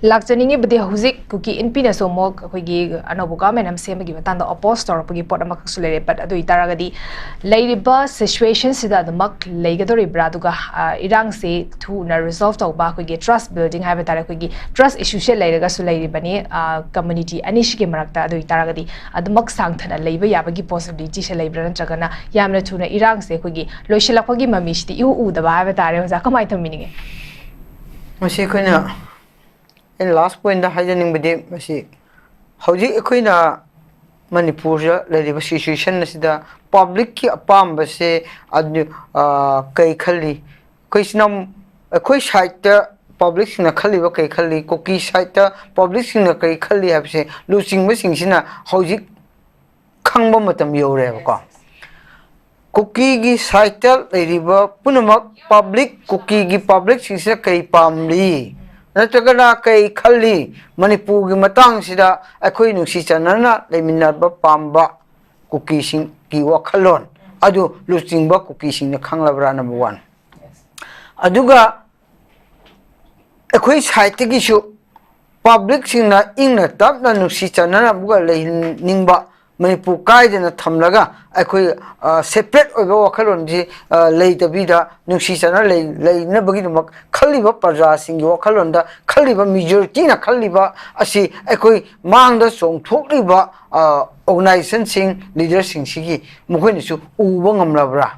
ꯂꯥꯛꯆꯅꯤꯡꯉꯤꯕꯗꯤ ꯍꯧꯖꯤꯛ ꯀꯨꯀꯤ ꯏꯟꯄꯤꯅꯁꯨ ꯑꯃꯨꯛ ꯑꯩꯈꯣꯏꯒꯤ ꯑꯅꯧꯕ government ꯑꯃ ꯁꯦꯝꯕꯒꯤ ꯃꯇꯥꯡꯗ oppose ꯇꯧꯔꯛꯄꯒꯤ ꯄꯣꯠ ꯑꯃꯈꯛꯁꯨ ꯂꯩꯔꯦ꯫ But ꯑꯗꯨ ꯑꯣꯏꯇꯥꯔꯒꯗꯤ ꯂꯩꯔꯤꯕ situationꯁꯤꯗ ꯑꯗꯨꯃꯛ ꯂꯩꯒꯗꯧꯔꯤꯕ꯭ꯔꯥ? ꯑꯗꯨꯒ, ꯑ, ꯏꯔꯥꯡꯁꯤ ꯊꯨꯅ resolve ꯇꯧꯕ, ꯑꯩꯈꯣꯏꯒꯤ trust building ꯍꯥꯏꯕ ꯇꯥꯔꯦ, ꯑꯩꯈꯣꯏꯒꯤ trust issueꯁꯦ ꯂꯩꯔꯒꯁꯨ ꯂꯩꯔꯤꯕꯅꯤ, ꯑ, community ꯑꯅꯤꯁꯤꯒꯤ ꯃꯔꯛꯇ꯫ ꯑꯗꯨ ꯑꯣꯏꯇꯥꯔꯒꯗꯤ ꯑꯗꯨꯃꯛ ꯁꯥꯡꯊꯅ ꯂꯩꯕ ꯌꯥꯕꯒꯤ possibilityꯁꯦ ꯂꯩꯕ꯭ꯔꯥ? ꯅꯠꯇ꯭ꯔꯒꯅ ꯌꯥꯝꯅ ꯊꯨꯅ ꯏꯔꯥꯡꯁꯦ ꯑꯩꯈꯣꯏꯒꯤ ꯂꯣꯏꯁꯤꯜꯂꯛꯄꯒꯤ ꯃꯃꯤꯁꯤꯗꯤ ꯏꯎ ꯎꯗꯕ ꯍꯥꯏꯕ ꯇꯥꯔꯦ꯫ ꯑꯣꯖꯥ, ꯀꯃꯥꯏꯅ ꯊꯝꯕꯤꯅꯤꯡꯉꯤ? ꯃꯁꯤ ꯑꯩꯈꯣꯏꯅ, ꯑꯩꯅ last pointꯗ ꯍꯥꯏꯖꯅꯤꯡꯕꯗꯤ, ꯃꯁꯤ ꯍꯧꯖꯤꯛ ꯑꯩꯈꯣꯏꯅ ꯃꯅꯤꯄꯨꯔꯗ ꯂꯩꯔꯤꯕ situation ꯑꯁꯤꯗ publicꯀꯤ ꯑꯄꯥꯝꯕꯁꯦ ꯑꯗꯨ, ꯑ, ꯀꯩ ꯈꯜꯂꯤ? ꯑꯩꯈꯣꯏꯁꯤꯅ ꯑꯩꯈꯣꯏ sideꯇ ꯄꯕ꯭ꯂꯤꯛꯁꯤꯡꯅ ꯈꯜꯂꯤꯕ ꯀꯩ ꯈꯜꯂꯤ, ꯀꯨꯀꯤ ꯁꯥꯏꯠꯇ ꯄꯕ꯭ꯂꯤꯛꯁꯤꯡꯅ ꯀꯩ ꯈꯜꯂꯤ ꯍꯥꯏꯕꯁꯦ ꯂꯨꯆꯤꯡꯕꯁꯤꯡꯁꯤꯅ ꯍꯧꯖꯤꯛ ꯈꯪꯕ ꯃꯇꯝ ꯌꯧꯔꯦꯕꯀꯣ꯫ ꯀꯨꯀꯤꯒꯤ ꯁꯥꯏꯠꯇ ꯂꯩꯔꯤꯕ ꯄꯨꯝꯅꯃꯛ ꯄꯕ꯭ꯂꯤꯛ, ꯀꯨꯀꯤꯒꯤ ꯄꯕ꯭ꯂꯤꯛꯁꯤꯡꯁꯤꯅ ꯀꯩ ꯄꯥꯝꯂꯤ ꯅꯠꯇ꯭ꯔꯒꯅ ꯀꯩ ꯈꯜꯂꯤ, ꯃꯅꯤꯄꯨꯔꯒꯤ ꯃꯇꯥꯡꯁꯤꯗ ꯑꯩꯈꯣꯏ ꯅꯨꯡꯁꯤ ꯆꯥꯟꯅꯅ ꯂꯩꯃꯤꯟꯅꯕ ꯄꯥꯝꯕ ꯀꯨꯀꯤꯁꯤꯡꯒꯤ ꯋꯥꯈꯜꯂꯣꯟ ꯑꯗꯨ ꯂꯨꯆꯤꯡꯕ ꯀꯨꯀꯤꯁꯤꯡꯅ ꯈꯪꯂꯕ꯭ꯔꯥ? Number one. ꯑꯗꯨꯒ ꯑꯩꯈꯣꯏ ꯁꯥꯏꯠꯇꯒꯤꯁꯨ ꯄꯕ꯭ꯂꯤꯛꯁꯤꯡꯅ ꯏꯪꯅ ꯇꯞꯅ ꯅꯨꯡꯁꯤ ꯆꯥꯟꯅꯅ ꯑꯃꯨꯛꯀ ꯂꯩꯍꯟꯅꯤꯡꯕ, ꯃꯅꯤꯄꯨꯔ ꯀꯥꯏꯗꯅ ꯊꯝꯂꯒ ꯑꯩꯈꯣꯏ ꯁꯦꯄꯔꯦꯠ ꯑꯣꯏꯕ ꯋꯥꯈꯜꯂꯣꯟꯁꯤ ꯂꯩꯇꯕꯤꯗ ꯅꯨꯡꯁꯤ ꯆꯥꯟꯅ ꯂꯩꯅꯕꯒꯤꯗꯃꯛ ꯈꯜꯂꯤꯕ ꯄ꯭ꯔꯖꯥꯁꯤꯡꯒꯤ ꯋꯥꯈꯜꯂꯣꯟꯗ ꯈꯜꯂꯤꯕ, ꯃꯦꯖꯣꯔꯤꯇꯤꯅ ꯈꯜꯂꯤꯕ ꯑꯁꯤ ꯑꯩꯈꯣꯏ ꯃꯥꯡꯗ ꯆꯣꯡꯊꯣꯛꯂꯤꯕ ꯑꯣꯔꯒꯅꯥꯏꯖꯦꯁꯟꯁꯤꯡ, ꯂꯤꯗꯔꯁꯤꯡꯁꯤꯒꯤ ꯃꯈꯣꯏꯅꯁꯨ ꯎꯕ ꯉꯝꯂꯕ꯭ꯔꯥ?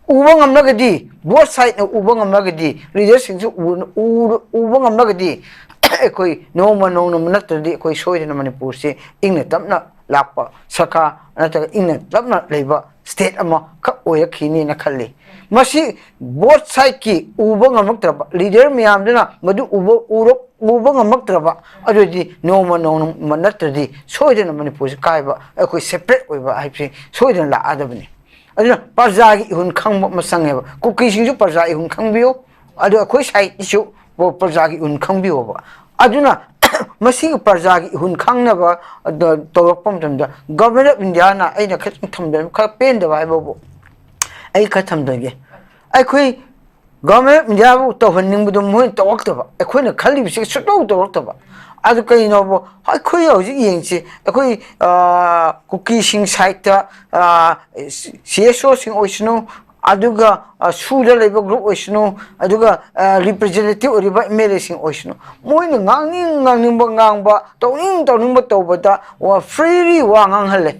ꯎꯕ ꯉꯝꯂꯒꯗꯤ, ꯕꯣꯠ ꯁꯥꯏꯠꯅ ꯎꯕ ꯉꯝꯂꯒꯗꯤ, ꯂꯤꯗꯔꯁꯤꯡꯁꯨ ꯎꯕ ꯉꯝꯂꯒꯗꯤ, ꯑꯩꯈꯣꯏ ꯅꯣꯡꯃ ꯅꯣꯡꯃ ꯅꯠꯇ꯭ꯔꯗꯤ ꯑꯩꯈꯣꯏ ꯁꯣꯏꯗꯅ ꯃꯅꯤꯄꯨꯔꯁꯤ ꯏꯪꯅ ꯇꯞꯅ ꯂꯥꯛꯄ ꯁꯔꯀꯥꯔ ꯅꯠꯇ꯭ꯔꯒ ꯏꯪꯅ ꯇꯞꯅ ꯂꯩꯕ ꯁ꯭ꯇꯦꯠ ꯑꯃꯈꯛ ꯑꯣꯏꯔꯛꯈꯤꯅꯤꯅ ꯈꯜꯂꯤ꯫ ꯃꯁꯤ ꯕꯣꯠ ꯁꯥꯏꯠꯀꯤ ꯎꯕ ꯉꯝꯃꯛꯇ꯭ꯔꯕ, ꯂꯤꯗꯔ ꯃꯌꯥꯝꯗꯨꯅ ꯃꯗꯨ ꯎꯕ ꯎꯕ ꯉꯝꯃꯛꯇ꯭ꯔꯕ, ꯑꯗꯨꯗꯤ ꯅꯣꯡꯃ ꯅꯣꯡꯃ ꯅꯠꯇ꯭ꯔꯗꯤ ꯁꯣꯏꯗꯅ ꯃꯅꯤꯄꯨꯔꯁꯤ ꯀꯥꯏꯕ, ꯑꯩꯈꯣꯏ ꯁꯦꯄꯔꯦꯠ ꯑꯣꯏꯕ ꯍꯥꯏꯕꯁꯤ ꯁꯣꯏꯗꯅ ꯂꯥꯛꯑꯗꯕꯅꯤ꯫ ꯑꯗꯨꯅ ꯄ꯭ꯔꯖꯥꯒꯤ ꯏꯍꯨꯟ ꯈꯪꯕ ꯑꯃ ꯆꯪꯉꯦꯕ꯫ ꯀꯨꯀꯤꯁꯤꯡꯁꯨ ꯄ꯭ꯔꯖꯥ ꯏꯍꯨꯟ ꯈꯪꯕꯤꯌꯨ, ꯑꯗꯨ ꯑꯩꯈꯣꯏ ꯁꯥꯏꯠꯀꯤꯁꯨ ꯄ꯭ꯔꯖꯥꯒꯤ ꯏꯍꯨꯟ ꯈꯪꯕꯤꯌꯣꯕ꯫ ꯑꯗꯨꯅ ꯃꯁꯤꯒꯤ ꯄ꯭ꯔꯖꯥꯒꯤ ꯏꯍꯨꯟ ꯈꯪꯅꯕ ꯇꯧꯔꯛꯄ ꯃꯇꯝꯗ Government of Indiaꯅ, ꯑꯩꯅ ꯈꯤꯇꯪ ꯊꯝꯖꯔꯝ ꯈꯔ ꯄꯦꯟꯗꯕ ꯍꯥꯏꯕꯕꯨ, ꯑꯩ ꯈꯔ ꯊꯝꯖꯒꯦ꯫ ꯑꯩꯈꯣꯏ Government of Indiaꯕꯨ ꯇꯧꯍꯟꯅꯤꯡꯕꯗꯣ ꯃꯣꯏꯅ ꯇꯧꯔꯛꯇꯕ, ꯑꯩꯈꯣꯏꯅ ꯈꯜꯂꯤꯕꯁꯤ ꯁꯨꯛꯇꯧ ꯇꯧꯔꯛꯇꯕ꯫ ꯑꯗꯨ ꯀꯩꯅꯣꯕꯨ, ꯑꯩꯈꯣꯏ ꯍꯧꯖꯤꯛ ꯌꯦꯡꯁꯤ, ꯑꯩꯈꯣꯏ ꯀꯨꯀꯤꯁꯤꯡ ꯁꯥꯏꯠꯇ CSOꯁꯤꯡ ꯑꯣꯏꯁꯅꯨ, ꯑꯗꯨꯒ ꯁꯨꯗ ꯂꯩꯕ ꯒ꯭ꯔꯨꯞ ꯑꯣꯏꯁꯅꯨ, ꯑꯗꯨꯒ ꯔꯤꯄ꯭ꯔꯖꯦꯟꯇꯦꯇꯤꯞ ꯑꯣꯏꯔꯤꯕ MLAꯁꯤꯡ ꯑꯣꯏꯁꯅꯨ, ꯃꯣꯏꯅ ꯉꯥꯡꯅꯤꯡ ꯉꯥꯡꯅꯤꯡꯕ ꯉꯥꯡꯕ, ꯇꯧꯅꯤꯡ ꯇꯧꯅꯤꯡꯕ ꯇꯧꯕꯗ ꯐ꯭ꯔꯤꯂꯤ ꯋꯥ ꯉꯥꯡꯍꯜꯂꯦ꯫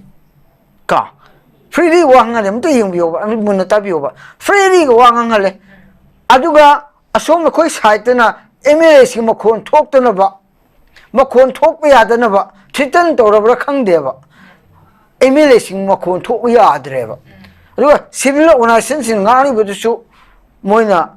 ꯀꯣ, ꯐ꯭ꯔꯤꯂꯤ ꯋꯥ ꯉꯥꯡꯍꯜꯂꯦ꯫ ꯑꯝꯇ ꯌꯦꯡꯕꯤꯌꯣꯕ, ꯑꯝꯇ ꯃꯨꯟꯅ ꯇꯥꯕꯤꯌꯣꯕ꯫ ꯐ꯭ꯔꯤꯂꯤꯒ ꯋꯥ ꯉꯥꯡꯍꯜꯂꯦ꯫ ꯑꯗꯨꯒ ꯑꯁꯣꯝ ꯑꯩꯈꯣꯏ ꯁꯥꯏꯠꯇꯅ MLAꯁꯤꯡ ꯃꯈꯣꯟ ꯊꯣꯛꯇꯅꯕ, ꯃꯈꯣꯟ ꯊꯣꯛꯄ ꯌꯥꯗꯅꯕ ꯊ꯭ꯔꯤꯇꯟ ꯇꯧꯔꯕ꯭ꯔꯥ ꯈꯪꯗꯦꯕ꯫ MLAꯁꯤꯡ ꯃꯈꯣꯟ ꯊꯣꯛꯄ ꯌꯥꯗ꯭ꯔꯦꯕ꯫ ꯑꯗꯨꯒ ꯁꯤꯚꯤꯜ ꯑꯣꯔꯒꯅꯥꯏꯖꯦꯁꯟꯁꯤꯡ ꯉꯥꯡꯂꯤꯕꯗꯨꯁꯨ ꯃꯣꯏꯅ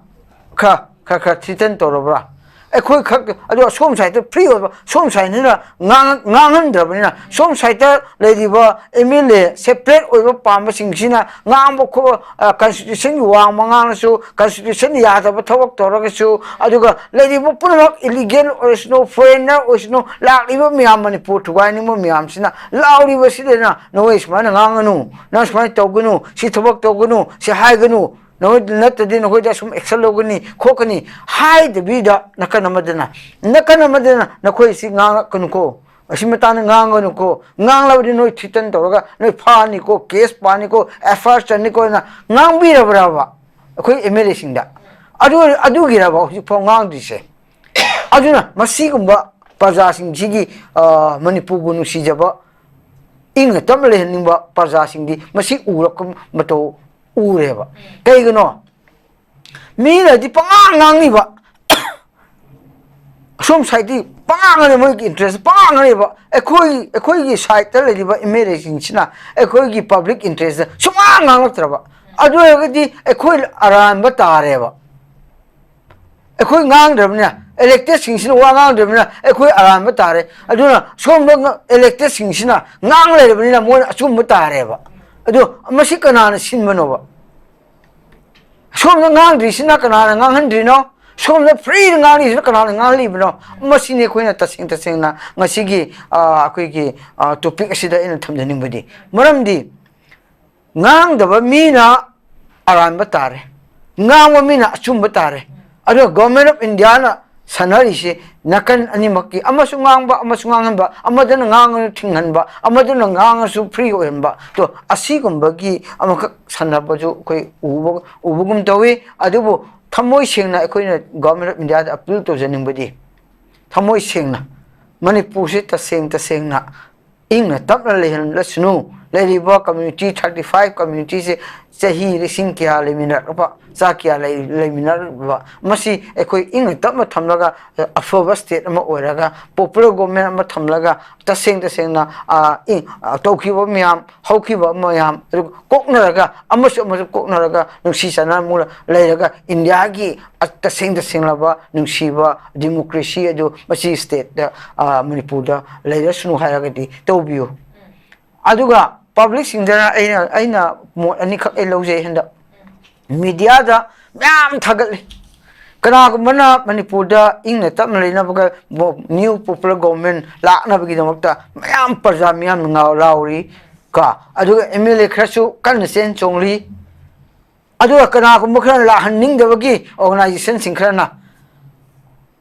ꯈꯔ ꯈꯔ ꯈꯔ ꯊ꯭ꯔꯤꯇꯟ ꯇꯧꯔꯕ꯭ꯔꯥ? ꯑꯩꯈꯣꯏ ꯈꯛ, ꯑꯗꯣ ꯁꯣꯝ ꯁꯥꯏꯠꯇ ꯐ꯭ꯔꯤ ꯑꯣꯏꯕ, ꯁꯣꯝ ꯁꯥꯏꯠꯅꯤꯅ ꯉꯥꯡ-, ꯉꯥꯡꯍꯟꯗ꯭ꯔꯕꯅꯤꯅ, ꯁꯣꯝ ꯁꯥꯏꯠꯇ ꯂꯩꯔꯤꯕ ꯑꯦꯝ ꯑꯦꯜ ꯑꯦ ꯁꯦꯄꯔꯦꯠ ꯑꯣꯏꯕ ꯄꯥꯝꯕꯁꯤꯡꯁꯤꯅ ꯉꯥꯡꯕ ꯈꯣꯠꯄ, ꯑ, ꯀꯟꯁꯇꯤꯇ꯭ꯌꯨꯁꯟꯒꯤ ꯋꯥꯡꯃ ꯉꯥꯡꯂꯁꯨ, ꯀꯟꯁꯇꯤꯇ꯭ꯌꯨꯁꯟ ꯌꯥꯗꯕ ꯊꯕꯛ ꯇꯧꯔꯒꯁꯨ, ꯑꯗꯨꯒ ꯂꯩꯔꯤꯕ ꯄꯨꯝꯅꯃꯛ ꯏꯂꯤꯒꯦꯜ ꯑꯣꯏꯔꯁꯅꯨ, ꯐꯣꯔꯦꯟꯅꯔ ꯑꯣꯏꯔꯁꯅꯨ, ꯂꯥꯛꯂꯤꯕ ꯃꯌꯥꯝ, ꯃꯅꯤꯄꯨꯔ ꯊꯨꯒꯥꯏꯅꯤꯡꯕ ꯃꯌꯥꯝꯁꯤꯅ ꯂꯥꯎꯔꯤꯕꯁꯤꯗꯅ ꯅꯈꯣꯏ ꯁꯨꯃꯥꯏꯅ ꯉꯥꯡꯒꯅꯨ, ꯅꯪ ꯁꯨꯃꯥꯏꯅ ꯇꯧꯒꯅꯨ, ꯁꯤ ꯊꯕꯛ ꯇꯧꯒꯅꯨ, ꯁꯤ ꯍꯥꯏꯒꯅꯨ, ꯅꯈꯣꯏ ꯅꯠꯇ꯭ꯔꯗꯤ ꯅꯈꯣꯏꯗ ꯑꯁꯨꯝ ꯑꯦꯛꯁꯟ ꯂꯧꯒꯅꯤ, ꯈꯣꯠꯀꯅꯤ ꯍꯥꯏꯗꯕꯤꯗ, ꯅꯥꯀꯟ ꯑꯃꯗꯅ, ꯅꯥꯀꯟ ꯑꯃꯗꯅ ꯅꯈꯣꯏ ꯁꯤ ꯉꯥꯡꯂꯛꯀꯅꯨꯀꯣ, ꯑꯁꯤ ꯃꯇꯥꯡꯗ ꯉꯥꯡꯒꯅꯨꯀꯣ, ꯉꯥꯡꯂꯕꯗꯤ ꯅꯣꯏ ꯊ꯭ꯔꯤꯇꯟ ꯇꯧꯔꯒ ꯅꯣꯏ ꯐꯥꯅꯤꯀꯣ, ꯀꯦꯁ ꯄꯥꯅꯤꯀꯣ, ꯑꯦꯐ ꯑꯥꯏ ꯑꯥꯔ ꯆꯟꯅꯤꯀꯣꯅ ꯉꯥꯡꯕꯤꯔꯕ꯭ꯔꯕ ꯑꯩꯈꯣꯏ ꯑꯦꯝ ꯑꯦꯜ ꯑꯦꯁꯤꯡꯗ? ꯑꯗꯨ, ꯑꯗꯨꯒꯤꯔꯕ ꯍꯧꯖꯤꯛꯐꯥꯎ ꯉꯥꯡꯗ꯭ꯔꯤꯁꯦ? ꯑꯗꯨꯅ ꯃꯁꯤꯒꯨꯝꯕ ꯄ꯭ꯔꯖꯥꯁꯤꯡꯁꯤꯒꯤ, ꯑ, ꯃꯅꯤꯄꯨꯔꯕꯨ ꯅꯨꯡꯁꯤꯖꯕ, ꯏꯪꯅ ꯇꯞꯅ ꯂꯩꯍꯟꯅꯤꯡꯕ ꯄ꯭ꯔꯖꯥꯁꯤꯡꯗꯤ ꯃꯁꯤ ꯎꯔꯛꯄ ꯃꯇꯧ ꯎꯔꯦꯕ꯫ ꯀꯩꯒꯤꯅꯣ? ꯃꯤꯅꯗꯤ ꯄꯉꯥꯡ ꯉꯥꯡꯉꯤꯕ, ꯑꯁꯣꯝ ꯁꯥꯏꯠꯇꯤ ꯄꯉꯥꯡ ꯉꯥꯡꯉꯤ, ꯃꯣꯏꯒꯤ ꯏꯟꯇꯔꯦꯁ ꯄꯉꯥꯡ ꯉꯥꯡꯉꯤꯕ꯫ ꯑꯩꯈꯣꯏ, ꯑꯩꯈꯣꯏꯒꯤ ꯁꯥꯏꯠꯇ ꯂꯩꯔꯤꯕ ꯑꯦꯝ ꯑꯦꯜ ꯑꯦꯁꯤꯡꯁꯤꯅ ꯑꯩꯈꯣꯏꯒꯤ ꯄꯕ꯭ꯂꯤꯛ ꯏꯟꯇꯔꯦꯁꯇ ꯁꯨꯡꯉꯥꯡ ꯉꯥꯡꯂꯛꯇ꯭ꯔꯕ꯫ ꯑꯗꯨ ꯑꯣꯏꯔꯒꯗꯤ ꯑꯩꯈꯣꯏ ꯑꯔꯥꯟꯕ ꯇꯥꯔꯦꯕ꯫ ꯑꯩꯈꯣꯏ ꯉꯥꯡꯗ꯭ꯔꯕꯅꯤꯅ, ꯏꯂꯦꯛꯇꯦꯠꯁꯤꯡꯁꯤꯅ ꯋꯥ ꯉꯥꯡꯗ꯭ꯔꯕꯅꯤꯅ ꯑꯩꯈꯣꯏ ꯑꯔꯥꯟꯕ ꯇꯥꯔꯦ꯫ ꯑꯗꯨꯅ ꯁꯣꯝꯗ ꯉ-, ꯏꯂꯦꯛꯇꯦꯠꯁꯤꯡꯁꯤꯅ ꯉꯥꯡ ꯂꯩꯔꯕꯅꯤꯅ ꯃꯣꯏꯅ ꯑꯆꯨꯝꯕ ꯇꯥꯔꯦꯕ꯫ ꯑꯗꯣ ꯃꯁꯤ ꯀꯅꯥꯅ ꯁꯤꯟꯕꯅꯣꯕ? ꯁꯣꯝꯗ ꯉꯥꯡꯗ꯭ꯔꯤꯁꯤꯅ ꯀꯅꯥꯅ ꯉꯥꯡꯍꯟꯗ꯭ꯔꯤꯅꯣ? ꯁꯣꯝꯗ ꯐ꯭ꯔꯤꯗ ꯉꯥꯡꯂꯤꯁꯤꯅ ꯀꯅꯥꯅ ꯉꯥꯡꯍꯜꯂꯤꯕꯅꯣ? ꯃꯁꯤꯅꯤ ꯑꯩꯈꯣꯏꯅ ꯇꯁꯦꯡ ꯇꯁꯦꯡꯅ ꯉꯁꯤꯒꯤ, ꯑ, ꯑꯩꯈꯣꯏꯒꯤ, ꯑ, ꯇꯣꯄꯤꯛ ꯑꯁꯤꯗ ꯑꯩꯅ ꯊꯝꯖꯅꯤꯡꯕꯗꯤ꯫ ꯃꯔꯝꯗꯤ ꯉꯥꯡꯗꯕ ꯃꯤꯅ ꯑꯔꯥꯟꯕ ꯇꯥꯔꯦ, ꯉꯥꯡꯕ ꯃꯤꯅ ꯑꯆꯨꯝꯕ ꯇꯥꯔꯦ꯫ ꯑꯗꯨꯒ Government of Indiaꯅ ꯁꯥꯟꯅꯔꯤꯁꯦ ꯅꯥꯀꯟ ꯑꯅꯤꯃꯛꯀꯤ, ꯑꯃꯁꯨ ꯉꯥꯡꯕ, ꯑꯃꯁꯨ ꯉꯥꯡꯍꯟꯕ, ꯑꯃꯗꯅ ꯉꯥꯡꯉꯁꯨ ꯊꯤꯡꯍꯟꯕ, ꯑꯃꯗꯨꯅ ꯉꯥꯡꯉꯁꯨ ꯐ꯭ꯔꯤ ꯑꯣꯏꯍꯟꯕ꯫ ꯇꯣ, ꯑꯁꯤꯒꯨꯝꯕꯒꯤ ꯑꯃꯈꯛ ꯁꯥꯟꯅꯕꯁꯨ ꯑꯩꯈꯣꯏ ꯎꯕ, ꯎꯕꯒꯨꯝ ꯇꯧꯏ꯫ ꯑꯗꯨꯕꯨ ꯊꯃꯣꯏ ꯁꯦꯡꯅ ꯑꯩꯈꯣꯏꯅ Government of Indiaꯗ ꯑꯄꯤꯜ ꯇꯧꯖꯅꯤꯡꯕꯗꯤ, ꯊꯃꯣꯏ ꯁꯦꯡꯅ ꯃꯅꯤꯄꯨꯔꯁꯤ ꯇꯁꯦꯡ ꯇꯁꯦꯡꯅ ꯏꯪꯅ ꯇꯞꯅ ꯂꯩꯍꯜꯂꯁꯅꯨ꯫ ꯂꯩꯔꯤꯕ community thirty five communityꯁꯦ ꯆꯍꯤ ꯂꯤꯁꯤꯡ ꯀꯌꯥ ꯂꯩꯃꯤꯟꯅꯔꯛꯄ, ꯆꯥ ꯀꯌꯥ ꯂꯩ-, ꯂꯩꯃꯤꯟꯅꯔꯛꯄ, ꯃꯁꯤ ꯑꯩꯈꯣꯏ ꯏꯪꯅ ꯇꯞꯅ ꯊꯝꯂꯒ, ꯑ, ꯑꯐꯕ state ꯑꯃ ꯑꯣꯏꯔꯒ, popular government ꯑꯃ ꯊꯝꯂꯒ, ꯇꯁꯦꯡ ꯇꯁꯦꯡꯅ, ꯑ, ꯏ-, ꯑ, ꯇꯧꯈꯤꯕ ꯃꯌꯥꯝ, ꯍꯧꯈꯤꯕ ꯃꯌꯥꯝ ꯑꯗꯨ ꯀꯣꯛꯅꯔꯒ, ꯑꯃꯁꯨ ꯑꯃꯁꯨ ꯀꯣꯛꯅꯔꯒ, ꯅꯨꯡꯁꯤ ꯆꯥꯟꯅꯅ ꯃꯨꯛꯅ ꯂꯩꯔꯒ, ꯏꯟꯗꯤꯌꯥꯒꯤ, ꯑ, ꯇꯁꯦꯡ ꯇꯁꯦꯡꯂꯕ ꯅꯨꯡꯁꯤꯕ democracy ꯑꯗꯨ ꯃꯁꯤ stateꯇ, ꯑ, ꯃꯅꯤꯄꯨꯔꯗ ꯂꯩꯔꯁꯅꯨ ꯍꯥꯏꯔꯒꯗꯤ ꯇꯧꯕꯤꯌꯨ꯫ ꯑꯗꯨꯒ publicꯁꯤꯡꯗꯅ ꯑꯩꯅ, ꯑꯩꯅ ꯃꯣꯠ ꯑꯅꯤꯈꯛ ꯑꯩ ꯂꯧꯖꯩ ꯍꯟꯗꯛ꯫ Mediaꯗ ꯃꯌꯥꯝ ꯊꯥꯒꯠꯂꯤ꯫ ꯀꯅꯥꯒꯨꯝꯕꯅ ꯃꯅꯤꯄꯨꯔꯗ ꯏꯪꯅ ꯇꯞꯅ ꯂꯩꯅꯕꯒ ꯃꯣ-, new popular government ꯂꯥꯛꯅꯕꯒꯤꯗꯃꯛꯇ ꯃꯌꯥꯝ ꯄ꯭ꯔꯖꯥ ꯃꯤꯌꯥꯝꯅ ꯉꯥꯎ-, ꯂꯥꯎꯔꯤ ꯀꯣ꯫ ꯑꯗꯨꯒ MLA ꯈꯔꯁꯨ ꯀꯟꯅ ꯆꯦꯟ ꯆꯣꯡꯂꯤ꯫ ꯑꯗꯨꯒ ꯀꯅꯥꯒꯨꯝꯕ ꯈꯔꯅ ꯂꯥꯛꯍꯟꯅꯤꯡꯗꯕꯒꯤ organizationꯁꯤꯡ ꯈꯔꯅ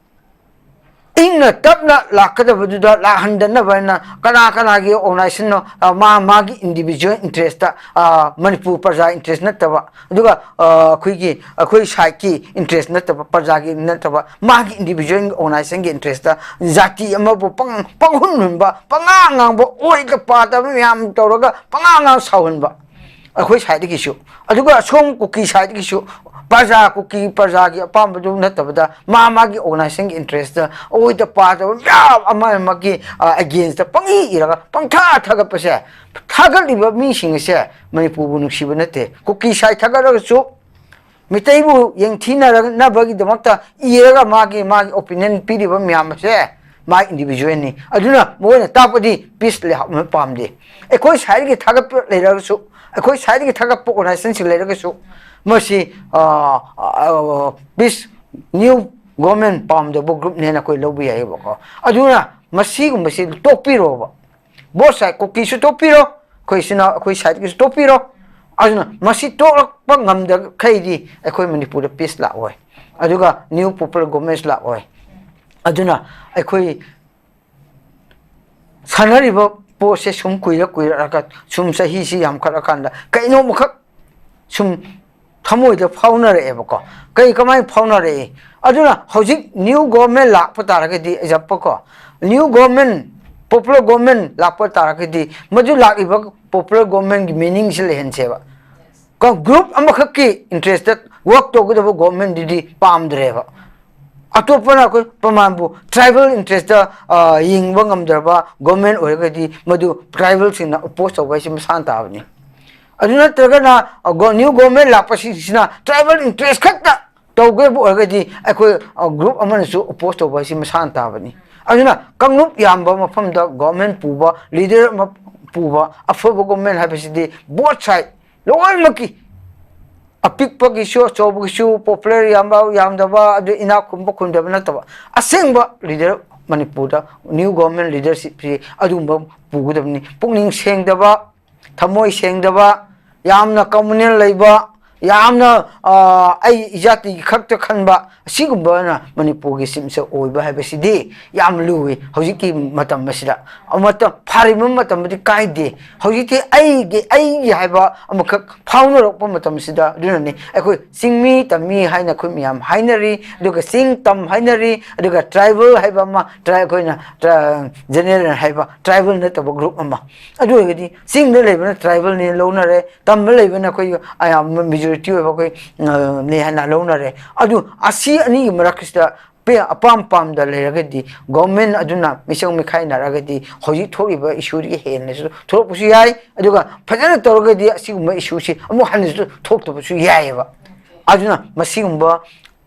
ꯏꯪꯅ ꯇꯞꯅ ꯂꯥꯛꯀꯗꯕꯗꯨꯗ ꯂꯥꯛꯍꯟꯗꯅꯕ ꯍꯥꯏꯅ ꯀꯅꯥ ꯀꯅꯥꯒꯤ organizationꯅꯣ, ꯑ, ꯃꯥ ꯃꯥꯒꯤ individual interestꯇ, ꯑ, ꯃꯅꯤꯄꯨꯔ ꯄ꯭ꯔꯖꯥ interest ꯅꯠꯇꯕ, ꯑꯗꯨꯒ, ꯑ, ꯑꯩꯈꯣꯏꯒꯤ, ꯑꯩꯈꯣꯏ sideꯀꯤ interest ꯅꯠꯇꯕ, ꯄ꯭ꯔꯖꯥꯒꯤ ꯅꯠꯇꯕ, ꯃꯥꯒꯤ individual organizationꯒꯤ interestꯇ ꯖꯥꯇꯤ ꯑꯃꯕꯨ ꯄꯪ-, ꯄꯪꯍꯨꯟ ꯍꯨꯟꯕ, ꯄꯉꯥꯡ ꯉꯥꯡꯕ, ꯑꯣꯏꯗ ꯄꯥꯗꯕ ꯃꯌꯥꯝ ꯇꯧꯔꯒ ꯄꯉꯥꯡ ꯉꯥꯡ ꯁꯥꯎꯍꯟꯕ꯫ ꯑꯩꯈꯣꯏ sideꯇꯒꯤꯁꯨ, ꯑꯗꯨꯒ ꯑꯁꯣꯝ ꯀꯨꯀꯤ sideꯇꯒꯤꯁꯨ ꯄ꯭ꯔꯖꯥ, ꯀꯨꯀꯤ ꯄ꯭ꯔꯖꯥꯒꯤ ꯑꯄꯥꯝꯕꯗꯨ ꯅꯠꯇꯕꯗ ꯃꯥ ꯃꯥꯒꯤ organizationꯒꯤ interestꯇ ꯑꯣꯏꯗ ꯄꯥꯗꯕ ꯃꯌꯥꯝ ꯑꯃ ꯑꯃꯒꯤ, ꯑ, againstꯇ ꯄꯪꯏ ꯏꯔꯒ ꯄꯪꯊꯥ ꯊꯥꯒꯠꯄꯁꯦ, ꯊꯥꯒꯠꯂꯤꯕ ꯃꯤꯁꯤꯡ ꯑꯁꯦ ꯃꯅꯤꯄꯨꯔꯕꯨ ꯅꯨꯡꯁꯤꯕ ꯅꯠꯇꯦ꯫ ꯀꯨꯀꯤ side ꯊꯥꯒꯠꯂꯒꯁꯨ ꯃꯤꯇꯩꯕꯨ ꯌꯦꯡꯊꯤꯅꯅꯕꯒꯤꯗꯃꯛꯇ ꯏꯔꯒ ꯃꯥꯒꯤ, ꯃꯥꯒꯤ opinion ꯄꯤꯔꯤꯕ ꯃꯌꯥꯝ ꯑꯁꯦ ꯃꯥꯒꯤ individualꯅꯤ꯫ ꯑꯗꯨꯅ ꯃꯣꯏꯅ ꯇꯥꯛꯄꯗꯤ peace ꯂꯩꯍꯥꯎ ꯑꯃ ꯄꯥꯝꯗꯦ꯫ ꯑꯩꯈꯣꯏ sideꯀꯤ ꯊꯥꯒꯠꯄ ꯂꯩꯔꯒꯁꯨ, ꯑꯩꯈꯣꯏ sideꯀꯤ ꯊꯥꯒꯠꯄ organizationꯁꯤꯡ ꯂꯩꯔꯒꯁꯨ, ꯃꯁꯤ, ꯑ, ꯑ, peace, new government ꯄꯥꯝꯗꯕ groupꯅꯦꯅ ꯑꯩꯈꯣꯏ ꯂꯧꯕ ꯌꯥꯏꯑꯕꯀꯣ꯫ ꯑꯗꯨꯅ ꯃꯁꯤꯒꯨꯝꯕꯁꯤ ꯇꯣꯛꯄꯤꯔꯣꯕ꯫ Both side, ꯀꯨꯀꯤꯁꯨ ꯇꯣꯛꯄꯤꯔꯣ, ꯑꯩꯈꯣꯏ ꯏꯆꯤꯟ ꯏꯅꯥꯎ, ꯑꯩꯈꯣꯏ sideꯀꯤꯁꯨ ꯇꯣꯛꯄꯤꯔꯣ꯫ ꯑꯗꯨꯅ ꯃꯁꯤ ꯇꯣꯛꯂꯛꯄ ꯉꯝꯗꯈꯩꯗꯤ ꯑꯩꯈꯣꯏ ꯃꯅꯤꯄꯨꯔꯗ peace ꯂꯥꯛꯑꯣꯏ, ꯑꯗꯨꯒ new popular government ꯂꯥꯛꯑꯣꯏ꯫ ꯑꯗꯨꯅ ꯑꯩꯈꯣꯏ ꯁꯥꯟꯅꯔꯤꯕ ꯄꯣꯠꯁꯦ ꯁꯨꯝ ꯀꯨꯏꯔ ꯀꯨꯏꯔꯛꯑꯒ, ꯁꯨꯝ ꯆꯍꯤꯁꯤ ꯌꯥꯝꯈꯠꯂꯀꯥꯟꯗ ꯀꯩꯅꯣꯝꯃꯈꯛ ꯁꯨꯝ ꯊꯃꯣꯏꯗ ꯐꯥꯎꯅꯔꯛꯑꯦꯕꯀꯣ꯫ ꯀꯩ, ꯀꯃꯥꯏꯅ ꯐꯥꯎꯅꯔꯛꯏ? ꯑꯗꯨꯅ ꯍꯧꯖꯤꯛ new government ꯂꯥꯛꯄ ꯇꯥꯔꯒꯗꯤ, example ꯀꯣ, new government Popular government ꯂꯥꯛꯄ ꯇꯥꯔꯒꯗꯤ, ꯃꯗꯨ ꯂꯥꯛꯂꯤꯕ popular governmentꯀꯤ meaningꯁꯤ ꯂꯩꯍꯟꯁꯦꯕ꯫ ꯀ-, group ꯑꯃꯈꯛꯀꯤ interestꯇ work ꯇꯧꯒꯗꯕ governmentꯗꯨꯗꯤ ꯄꯥꯝꯗ꯭ꯔꯦꯕ꯫ ꯑꯇꯣꯞꯄꯅ ꯑꯩꯈꯣꯏ ꯄ꯭ꯔꯃꯥꯟꯕꯨ tribal interestꯇ, ꯑ, ꯌꯦꯡꯕ ꯉꯝꯗ꯭ꯔꯕ government ꯑꯣꯏꯔꯒꯗꯤ, ꯃꯗꯨ tribalꯁꯤꯡꯅ oppose ꯇꯧꯕ ꯍꯥꯏꯁꯤ ꯃꯁꯥꯅ ꯇꯥꯕꯅꯤ꯫ ꯑꯗꯨ ꯅꯠꯇ꯭ꯔꯒꯅ, ꯑ, GO-, new government ꯂꯥꯛꯄꯁꯤꯡꯁꯤꯅ tribal interest ꯈꯛꯇ ꯇꯧꯒꯗꯕ ꯑꯣꯏꯔꯒꯗꯤ, ꯑꯩꯈꯣꯏ, ꯑ, group ꯑꯃꯅꯁꯨ oppose ꯇꯧꯕ ꯍꯥꯏꯁꯤ ꯃꯁꯥꯅ ꯇꯥꯕꯅꯤ꯫ ꯑꯗꯨꯅ ꯀꯥꯡꯂꯨꯞ ꯌꯥꯝꯕ ꯃꯐꯝꯗ government ꯄꯨꯕ, leader ꯑꯃ ꯄꯨꯕ, ꯑꯐꯕ government ꯍꯥꯏꯕꯁꯤꯗꯤ both side ꯂꯣꯏꯅꯃꯛꯀꯤ, ꯑꯄꯤꯛꯄꯒꯤꯁꯨ, ꯑꯆꯧꯕꯒꯤꯁꯨ, popular ꯌꯥꯝꯕ ꯌꯥꯝꯗꯕ, ꯑꯗꯨ ꯏꯅꯥꯛ ꯈꯨꯟꯕ ꯈꯨꯟꯗꯕ ꯅꯠꯇꯕ, ꯑꯁꯦꯡꯕ leader, ꯃꯅꯤꯄꯨꯔꯗ new government leadershipꯁꯤ ꯑꯗꯨꯒꯨꯝꯕ ꯄꯨꯒꯗꯕꯅꯤ꯫ ꯄꯨꯛꯅꯤꯡ ꯁꯦꯡꯗꯕ, ꯊꯃꯣꯏ ꯁꯦꯡꯗꯕ, ꯌꯥꯝꯅ communal ꯂꯩꯕ, ꯌꯥꯝꯅ, ꯑ, ꯑꯩ ꯏꯖꯥꯇꯤꯒꯤ ꯈꯛꯇ ꯈꯟꯕ, ꯑꯁꯤꯒꯨꯝꯕꯅ ꯃꯅꯤꯄꯨꯔꯒꯤ chief minister ꯑꯣꯏꯕ ꯍꯥꯏꯕꯁꯤꯗꯤ ꯌꯥꯝ ꯂꯨꯏ ꯍꯧꯖꯤꯛꯀꯤ ꯃꯇꯝ ꯑꯁꯤꯗ꯫ ꯃꯇꯝ ꯐꯥꯔꯤꯕ ꯃꯇꯝꯗꯤ ꯀꯥꯏꯗꯦ꯫ ꯍꯧꯖꯤꯛꯇꯤ ꯑꯩꯒꯤ, ꯑꯩꯒꯤ ꯍꯥꯏꯕ ꯑꯃꯈꯛ ꯐꯥꯎꯅꯔꯛꯄ ꯃꯇꯝꯁꯤꯗ, ꯑꯗꯨꯅꯅꯤ ꯑꯩꯈꯣꯏ ꯆꯤꯡꯃꯤ ꯇꯝꯃꯤ ꯍꯥꯏꯅ ꯑꯩꯈꯣꯏ ꯃꯌꯥꯝ ꯍꯥꯏꯅꯔꯤ, ꯑꯗꯨꯒ ꯆꯤꯡ ꯇꯝ ꯍꯥꯏꯅꯔꯤ, ꯑꯗꯨꯒ tribal ꯍꯥꯏꯕ ꯑꯃ, tri-, ꯑꯩꯈꯣꯏꯅ tra-, general ꯍꯥꯏꯕ tribal ꯅꯠꯇꯕ group ꯑꯃ꯫ ꯑꯗꯨ ꯑꯣꯏꯔꯒꯗꯤ ꯆꯤꯡꯗ ꯂꯩꯕꯅ tribalꯅꯦ ꯂꯧꯅꯔꯦ, ꯇꯝꯕ ꯂꯩꯕꯅ ꯑꯩꯈꯣꯏ ꯑꯌꯥꯝꯕ majority ꯑꯣꯏꯕ ꯑꯩꯈꯣꯏ, ꯑ, ꯅꯦ ꯍꯥꯏꯅ ꯂꯧꯅꯔꯦ꯫ ꯑꯗꯨ ꯑꯁꯤ ꯑꯅꯤꯒꯤ ꯃꯔꯛꯁꯤꯗ ꯄꯦ-, ꯑꯄꯥꯝ ꯄꯥꯝꯗ ꯂꯩꯔꯒꯗꯤ, government ꯑꯗꯨꯅ ꯃꯤꯆꯪ ꯃꯤꯈꯥꯏ ꯅꯥꯔꯛꯑꯒꯗꯤ ꯍꯧꯖꯤꯛ ꯊꯣꯛꯂꯤꯕ issueꯗꯒꯤ ꯍꯦꯟꯅꯁꯨ ꯊꯣꯛꯂꯛꯄꯁꯨ ꯌꯥꯏ, ꯑꯗꯨꯒ ꯐꯖꯅ ꯇꯧꯔꯒꯗꯤ ꯑꯁꯤꯒꯨꯝꯕ issueꯁꯤ ꯑꯃꯨꯛ ꯍꯟꯅꯁꯨ ꯊꯣꯛꯇꯕꯁꯨ ꯌꯥꯏꯑꯕ꯫ ꯑꯗꯨꯅ ꯃꯁꯤꯒꯨꯝꯕ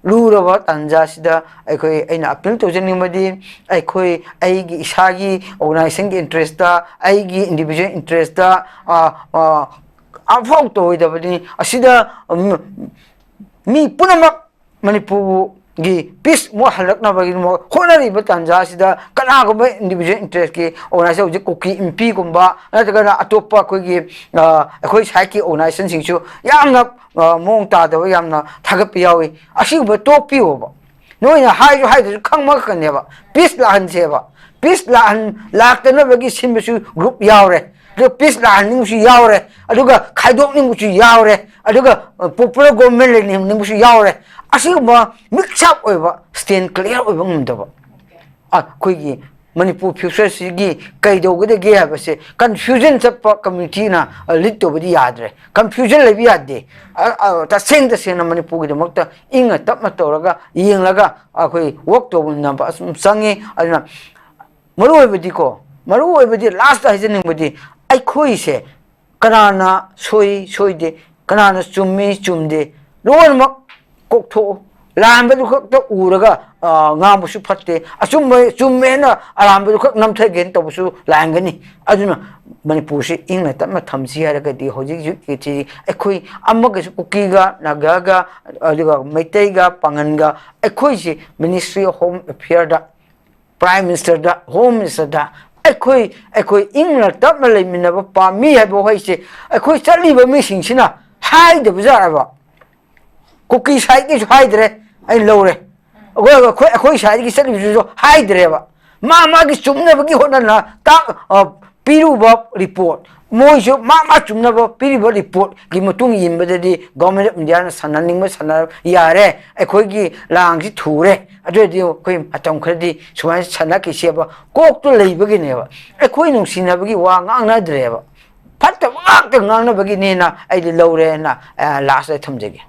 ꯂꯨꯔꯕ ꯇꯥꯟꯖꯥꯁꯤꯗ ꯑꯩꯈꯣꯏ, ꯑꯩꯅ appeal ꯇꯧꯖꯅꯤꯡꯕꯗꯤ, ꯑꯩꯈꯣꯏ, ꯑꯩꯒꯤ ꯏꯁꯥꯒꯤ organizationꯒꯤ interestꯇ, ꯑꯩꯒꯤ individual interestꯇ, ꯑ, ꯑ, ꯑꯐꯥꯎ ꯇꯧꯔꯣꯏꯗꯕꯅꯤ꯫ ꯑꯁꯤꯗ, ꯎꯝ, ꯃꯤ ꯄꯨꯝꯅꯃꯛ ꯃꯅꯤꯄꯨꯔꯒꯤ peace ꯑꯃꯨꯛ ꯍꯜꯂꯛꯅꯕꯒꯤꯗꯃꯛ ꯍꯣꯠꯅꯔꯤꯕ ꯇꯥꯟꯖꯥ ꯑꯁꯤꯗ ꯀꯅꯥꯒꯨꯝꯕ individual interestꯀꯤ organization, ꯍꯧꯖꯤꯛ ꯀꯨꯀꯤ ꯏꯟꯄꯤꯒꯨꯝꯕ ꯅꯠꯇ꯭ꯔꯒꯅ ꯑꯇꯣꯞꯄ ꯑꯩꯈꯣꯏꯒꯤ, ꯑ, ꯑꯩꯈꯣꯏ sideꯀꯤ organizationꯁꯤꯡꯁꯨ ꯌꯥꯝꯅ, ꯑ, ꯃꯑꯣꯡ ꯇꯥꯗꯕ, ꯌꯥꯝꯅ ꯊꯥꯒꯠꯄ ꯌꯥꯎꯏ꯫ ꯑꯁꯤꯒꯨꯝꯕ ꯇꯣꯛꯄꯤꯌꯣꯕ꯫ ꯅꯣꯏꯅ ꯍꯥꯏꯁꯨ ꯍꯥꯏꯗ꯭ꯔꯁꯨ ꯈꯪꯕ ꯉꯥꯛꯇꯅꯦꯕ꯫ Peace ꯂꯥꯛꯍꯟꯁꯦꯕ꯫ Peace ꯂꯥꯛꯍꯟ-, ꯂꯥꯛꯇꯅꯕꯒꯤ ꯁꯤꯟꯕꯁꯨ group ꯌꯥꯎꯔꯦ꯫ ꯑꯗꯨꯒ peace ꯂꯥꯛꯍꯟꯅꯤꯡꯕꯁꯨ ꯌꯥꯎꯔꯦ꯫ ꯑꯗꯨꯒ ꯈꯥꯏꯗꯣꯛꯅꯤꯡꯕꯁꯨ ꯌꯥꯎꯔꯦ꯫ ꯑꯗꯨꯒ, ꯑ, popular government ꯂꯩꯅꯤꯡꯕꯁꯨ ꯌꯥꯎꯔꯦ꯫ ꯑꯁꯤꯒꯨꯝꯕ mix up ꯑꯣꯏꯕ, stand clear ꯑꯣꯏꯕ ꯉꯝꯗꯕ, ꯑ, ꯑꯩꯈꯣꯏꯒꯤ ꯃꯅꯤꯄꯨꯔ ꯐ꯭ꯌꯨꯆꯔꯁꯤꯒꯤ ꯀꯩꯗꯧꯒꯗꯒꯦ ꯍꯥꯏꯕꯁꯦ ꯀꯟꯐ꯭ꯌꯨꯖꯟ ꯆꯠꯄ ꯀꯝꯃ꯭ꯌꯨꯅꯤꯇꯤꯅ ꯂꯤꯗ ꯇꯧꯕꯗꯤ ꯌꯥꯗ꯭ꯔꯦ꯫ ꯀꯟꯐ꯭ꯌꯨꯖꯟ ꯂꯩꯕ ꯌꯥꯗꯦ꯫ ꯑ, ꯑ, ꯇꯁꯦꯡ ꯇꯁꯦꯡꯅ ꯃꯅꯤꯄꯨꯔꯒꯤꯗꯃꯛꯇ ꯏꯪꯅ ꯇꯞꯅ ꯇꯧꯔꯒ ꯌꯦꯡꯂꯒ ꯑꯩꯈꯣꯏ ꯋꯥꯔꯛ ꯇꯧꯃꯤꯟꯅꯕ ꯑꯁꯨꯝ ꯆꯪꯉꯤ꯫ ꯑꯗꯨꯅ ꯃꯔꯨ ꯑꯣꯏꯕꯗꯤꯀꯣ, ꯃꯔꯨ ꯑꯣꯏꯕꯗꯤ ꯂꯥꯁꯇ ꯍꯥꯏꯖꯅꯤꯡꯕꯗꯤ ꯑꯩꯈꯣꯏꯁꯦ ꯀꯅꯥꯅ ꯁꯣꯏ ꯁꯣꯏꯗꯦ, ꯀꯅꯥꯅ ꯆꯨꯝꯃꯤ ꯆꯨꯝꯗꯦ, ꯂꯣꯏꯅꯃꯛ ꯀꯣꯛꯊꯣꯛꯎ꯫ ꯂꯥꯟꯕꯗꯨ ꯈꯛꯇ ꯎꯔꯒ, ꯑ, ꯉꯥꯡꯕꯁꯨ ꯐꯠꯇꯦ꯫ ꯑꯆꯨꯝꯕ ꯆꯨꯝꯃꯦꯅ ꯑꯔꯥꯟꯕꯗꯨ ꯈꯛ ꯅꯝꯊꯒꯦꯅ ꯇꯧꯕꯁꯨ ꯂꯥꯟꯒꯅꯤ꯫ ꯑꯗꯨꯅ ꯃꯅꯤꯄꯨꯔꯁꯤ ꯏꯪꯅ ꯇꯞꯅ ꯊꯝꯁꯤ ꯍꯥꯏꯔꯒꯗꯤ ꯍꯧꯖꯤꯛ ꯍꯧꯖꯤꯛꯀꯤꯁꯤ ꯑꯩꯈꯣꯏ ꯑꯃꯒꯁꯨ, ꯀꯨꯀꯤꯒ, ꯅꯥꯒꯥꯒ, ꯑꯗꯨꯒ ꯃꯩꯇꯩꯒ, ꯄꯥꯉꯟꯒ, ꯑꯩꯈꯣꯏꯁꯤ Ministry of Home Affairꯗ, Prime Ministerꯗ, Home Ministerꯗ ꯑꯩꯈꯣꯏ, ꯑꯩꯈꯣꯏ ꯏꯪꯅ ꯇꯞꯅ ꯂꯩꯃꯤꯟꯅꯕ ꯄꯥꯝꯃꯤ ꯍꯥꯏꯕ ꯋꯥꯍꯩꯁꯦ ꯑꯩꯈꯣꯏ ꯆꯠꯂꯤꯕ ꯃꯤꯁꯤꯡꯁꯤꯅ ꯍꯥꯏꯗꯕ ꯌꯥꯔꯕ? ꯀꯨꯀꯤ ꯁꯥꯏꯠꯀꯤꯁꯨ ꯍꯥꯏꯗ꯭ꯔꯦ, ꯑꯩ ꯂꯧꯔꯦ꯫ ꯑꯩꯈꯣꯏ, ꯑꯩꯈꯣꯏ, ꯑꯩꯈꯣꯏ ꯁꯥꯏꯠꯀꯤ ꯆꯠꯂꯤꯕꯁꯤꯁꯨ ꯍꯥꯏꯗ꯭ꯔꯦꯕ꯫ ꯃꯥ ꯃꯥꯒꯤ ꯆꯨꯝꯅꯕꯒꯤ ꯍꯣꯠꯅꯅ ꯇꯥꯛ-, ꯑ, ꯄꯤꯔꯨꯕ ꯔꯤꯄꯣꯔꯠ, ꯃꯣꯏꯁꯨ ꯃꯥ ꯃꯥ ꯆꯨꯝꯅꯕ ꯄꯤꯔꯤꯕ ꯔꯤꯄꯣꯔꯠꯀꯤ ꯃꯇꯨꯡ ꯏꯟꯕꯗꯗꯤ Government of Indiaꯅ ꯁꯥꯟꯅꯅꯤꯡꯕ ꯁꯥꯟꯅ ꯌꯥꯔꯦ, ꯑꯩꯈꯣꯏꯒꯤ ꯂꯥꯡꯁꯤ ꯊꯨꯔꯦ, ꯑꯗꯨ ꯑꯣꯏꯔꯗꯤ ꯑꯩꯈꯣꯏ ꯃꯇꯝ ꯈꯔꯗꯤ ꯁꯨꯃꯥꯏꯅ ꯁꯥꯟꯅꯈꯤꯁꯦꯕ ꯀꯣꯛꯇꯨ ꯂꯩꯕꯒꯤꯅꯦꯕ꯫ ꯑꯩꯈꯣꯏ ꯅꯨꯡꯁꯤꯅꯕꯒꯤ ꯋꯥ ꯉꯥꯡꯅꯗ꯭ꯔꯦꯕ, ꯐꯠꯇꯕ ꯉꯥꯛꯇ ꯉꯥꯡꯅꯕꯒꯤꯅꯦꯅ ꯑꯩꯗꯤ ꯂꯧꯔꯦꯅ, ꯑ, ꯂꯥꯁꯇ ꯊꯝꯖꯒꯦ꯫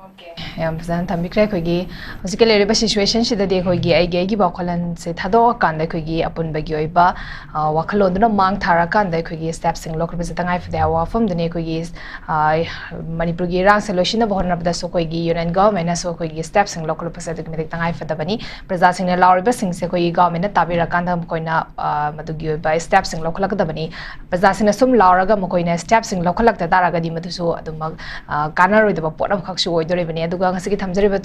ꯌꯥꯝ ꯐꯖꯅ ꯊꯝꯕꯤꯈ꯭ꯔꯦ꯫ ꯑꯩꯈꯣꯏꯒꯤ ꯍꯧꯖꯤꯛꯀꯤ ꯂꯩꯔꯤꯕ ꯁꯤꯆꯨꯋꯦꯁꯟꯁꯤꯗꯗꯤ ꯑꯩꯈꯣꯏꯒꯤ ꯑꯩꯒꯤ ꯑꯩꯒꯤ ꯋꯥꯈꯜꯂꯣꯟꯁꯦ ꯊꯥꯗꯣꯛꯑꯀꯥꯟꯗ ꯑꯩꯈꯣꯏꯒꯤ ꯑꯄꯨꯟꯕꯒꯤ ꯑꯣꯏꯕ, ꯑ, ꯋꯥꯈꯜꯂꯣꯟꯗꯨꯅ ꯃꯥꯡ ꯊꯥꯔꯀꯥꯟꯗ ꯑꯩꯈꯣꯏꯒꯤ ꯁ꯭ꯇꯦꯞꯁꯤꯡ ꯂꯧꯈꯠꯄꯁꯦ ꯇꯉꯥꯏ ꯐꯗꯦ ꯍꯥꯏꯕ ꯋꯥꯐꯝꯗꯨꯅꯤ꯫ ꯑꯩꯈꯣꯏꯒꯤ, ꯑ, ꯃꯅꯤꯄꯨꯔꯒꯤ ꯏꯔꯥꯡꯁꯦ ꯂꯣꯏꯁꯤꯟꯅꯕ ꯍꯣꯠꯅꯕꯗꯁꯨ ꯑꯩꯈꯣꯏꯒꯤ ꯌꯨꯅꯤꯌꯟ ꯒꯚꯔꯟꯃꯦꯟꯅꯁꯨ ꯑꯩꯈꯣꯏꯒꯤ ꯁ꯭ꯇꯦꯞꯁꯤꯡ ꯂꯧꯈꯠꯂꯛꯄꯁꯦ ꯑꯗꯨꯛꯀꯤ ꯃꯇꯤꯛ ꯇꯉꯥꯏ ꯐꯗꯕꯅꯤ꯫ ꯄ꯭ꯔꯖꯥꯁꯤꯡꯅ ꯂꯥꯎꯔꯤꯕꯁꯤꯡꯁꯦ ꯑꯩꯈꯣꯏꯒꯤ ꯒꯚꯔꯟꯃꯦꯟꯅ ꯇꯥꯕꯤꯔꯀꯥꯟꯗ ꯃꯈꯣꯏꯅ, ꯑ, ꯃꯗꯨꯒꯤ ꯑꯣꯏꯕ ꯁ꯭ꯇꯦꯞꯁꯤꯡ ꯂꯧꯈꯠꯂꯛꯀꯗꯕꯅꯤ꯫ ꯄ꯭ꯔꯖꯥꯁꯤꯡꯅ ꯁꯨꯝ ꯂꯥꯎꯔꯒ ꯃꯈꯣꯏꯅ ꯁ꯭ꯇꯦꯞꯁꯤꯡ ꯂꯧꯈꯠꯂꯛꯇ ꯇꯥꯔꯒꯗꯤ ꯃꯗꯨꯁꯨ ꯑꯗꯨꯃꯛ, ꯑ, ꯀꯥꯟꯅꯔꯣꯏꯗꯕ ꯄꯣꯠ ꯑꯃꯈꯛꯁꯨ ꯑꯣꯏꯗꯣꯔꯤꯕꯅꯤ꯫ ꯑꯗꯨꯒ ꯉꯁꯤꯒꯤ ꯊꯝꯖꯔꯤꯕ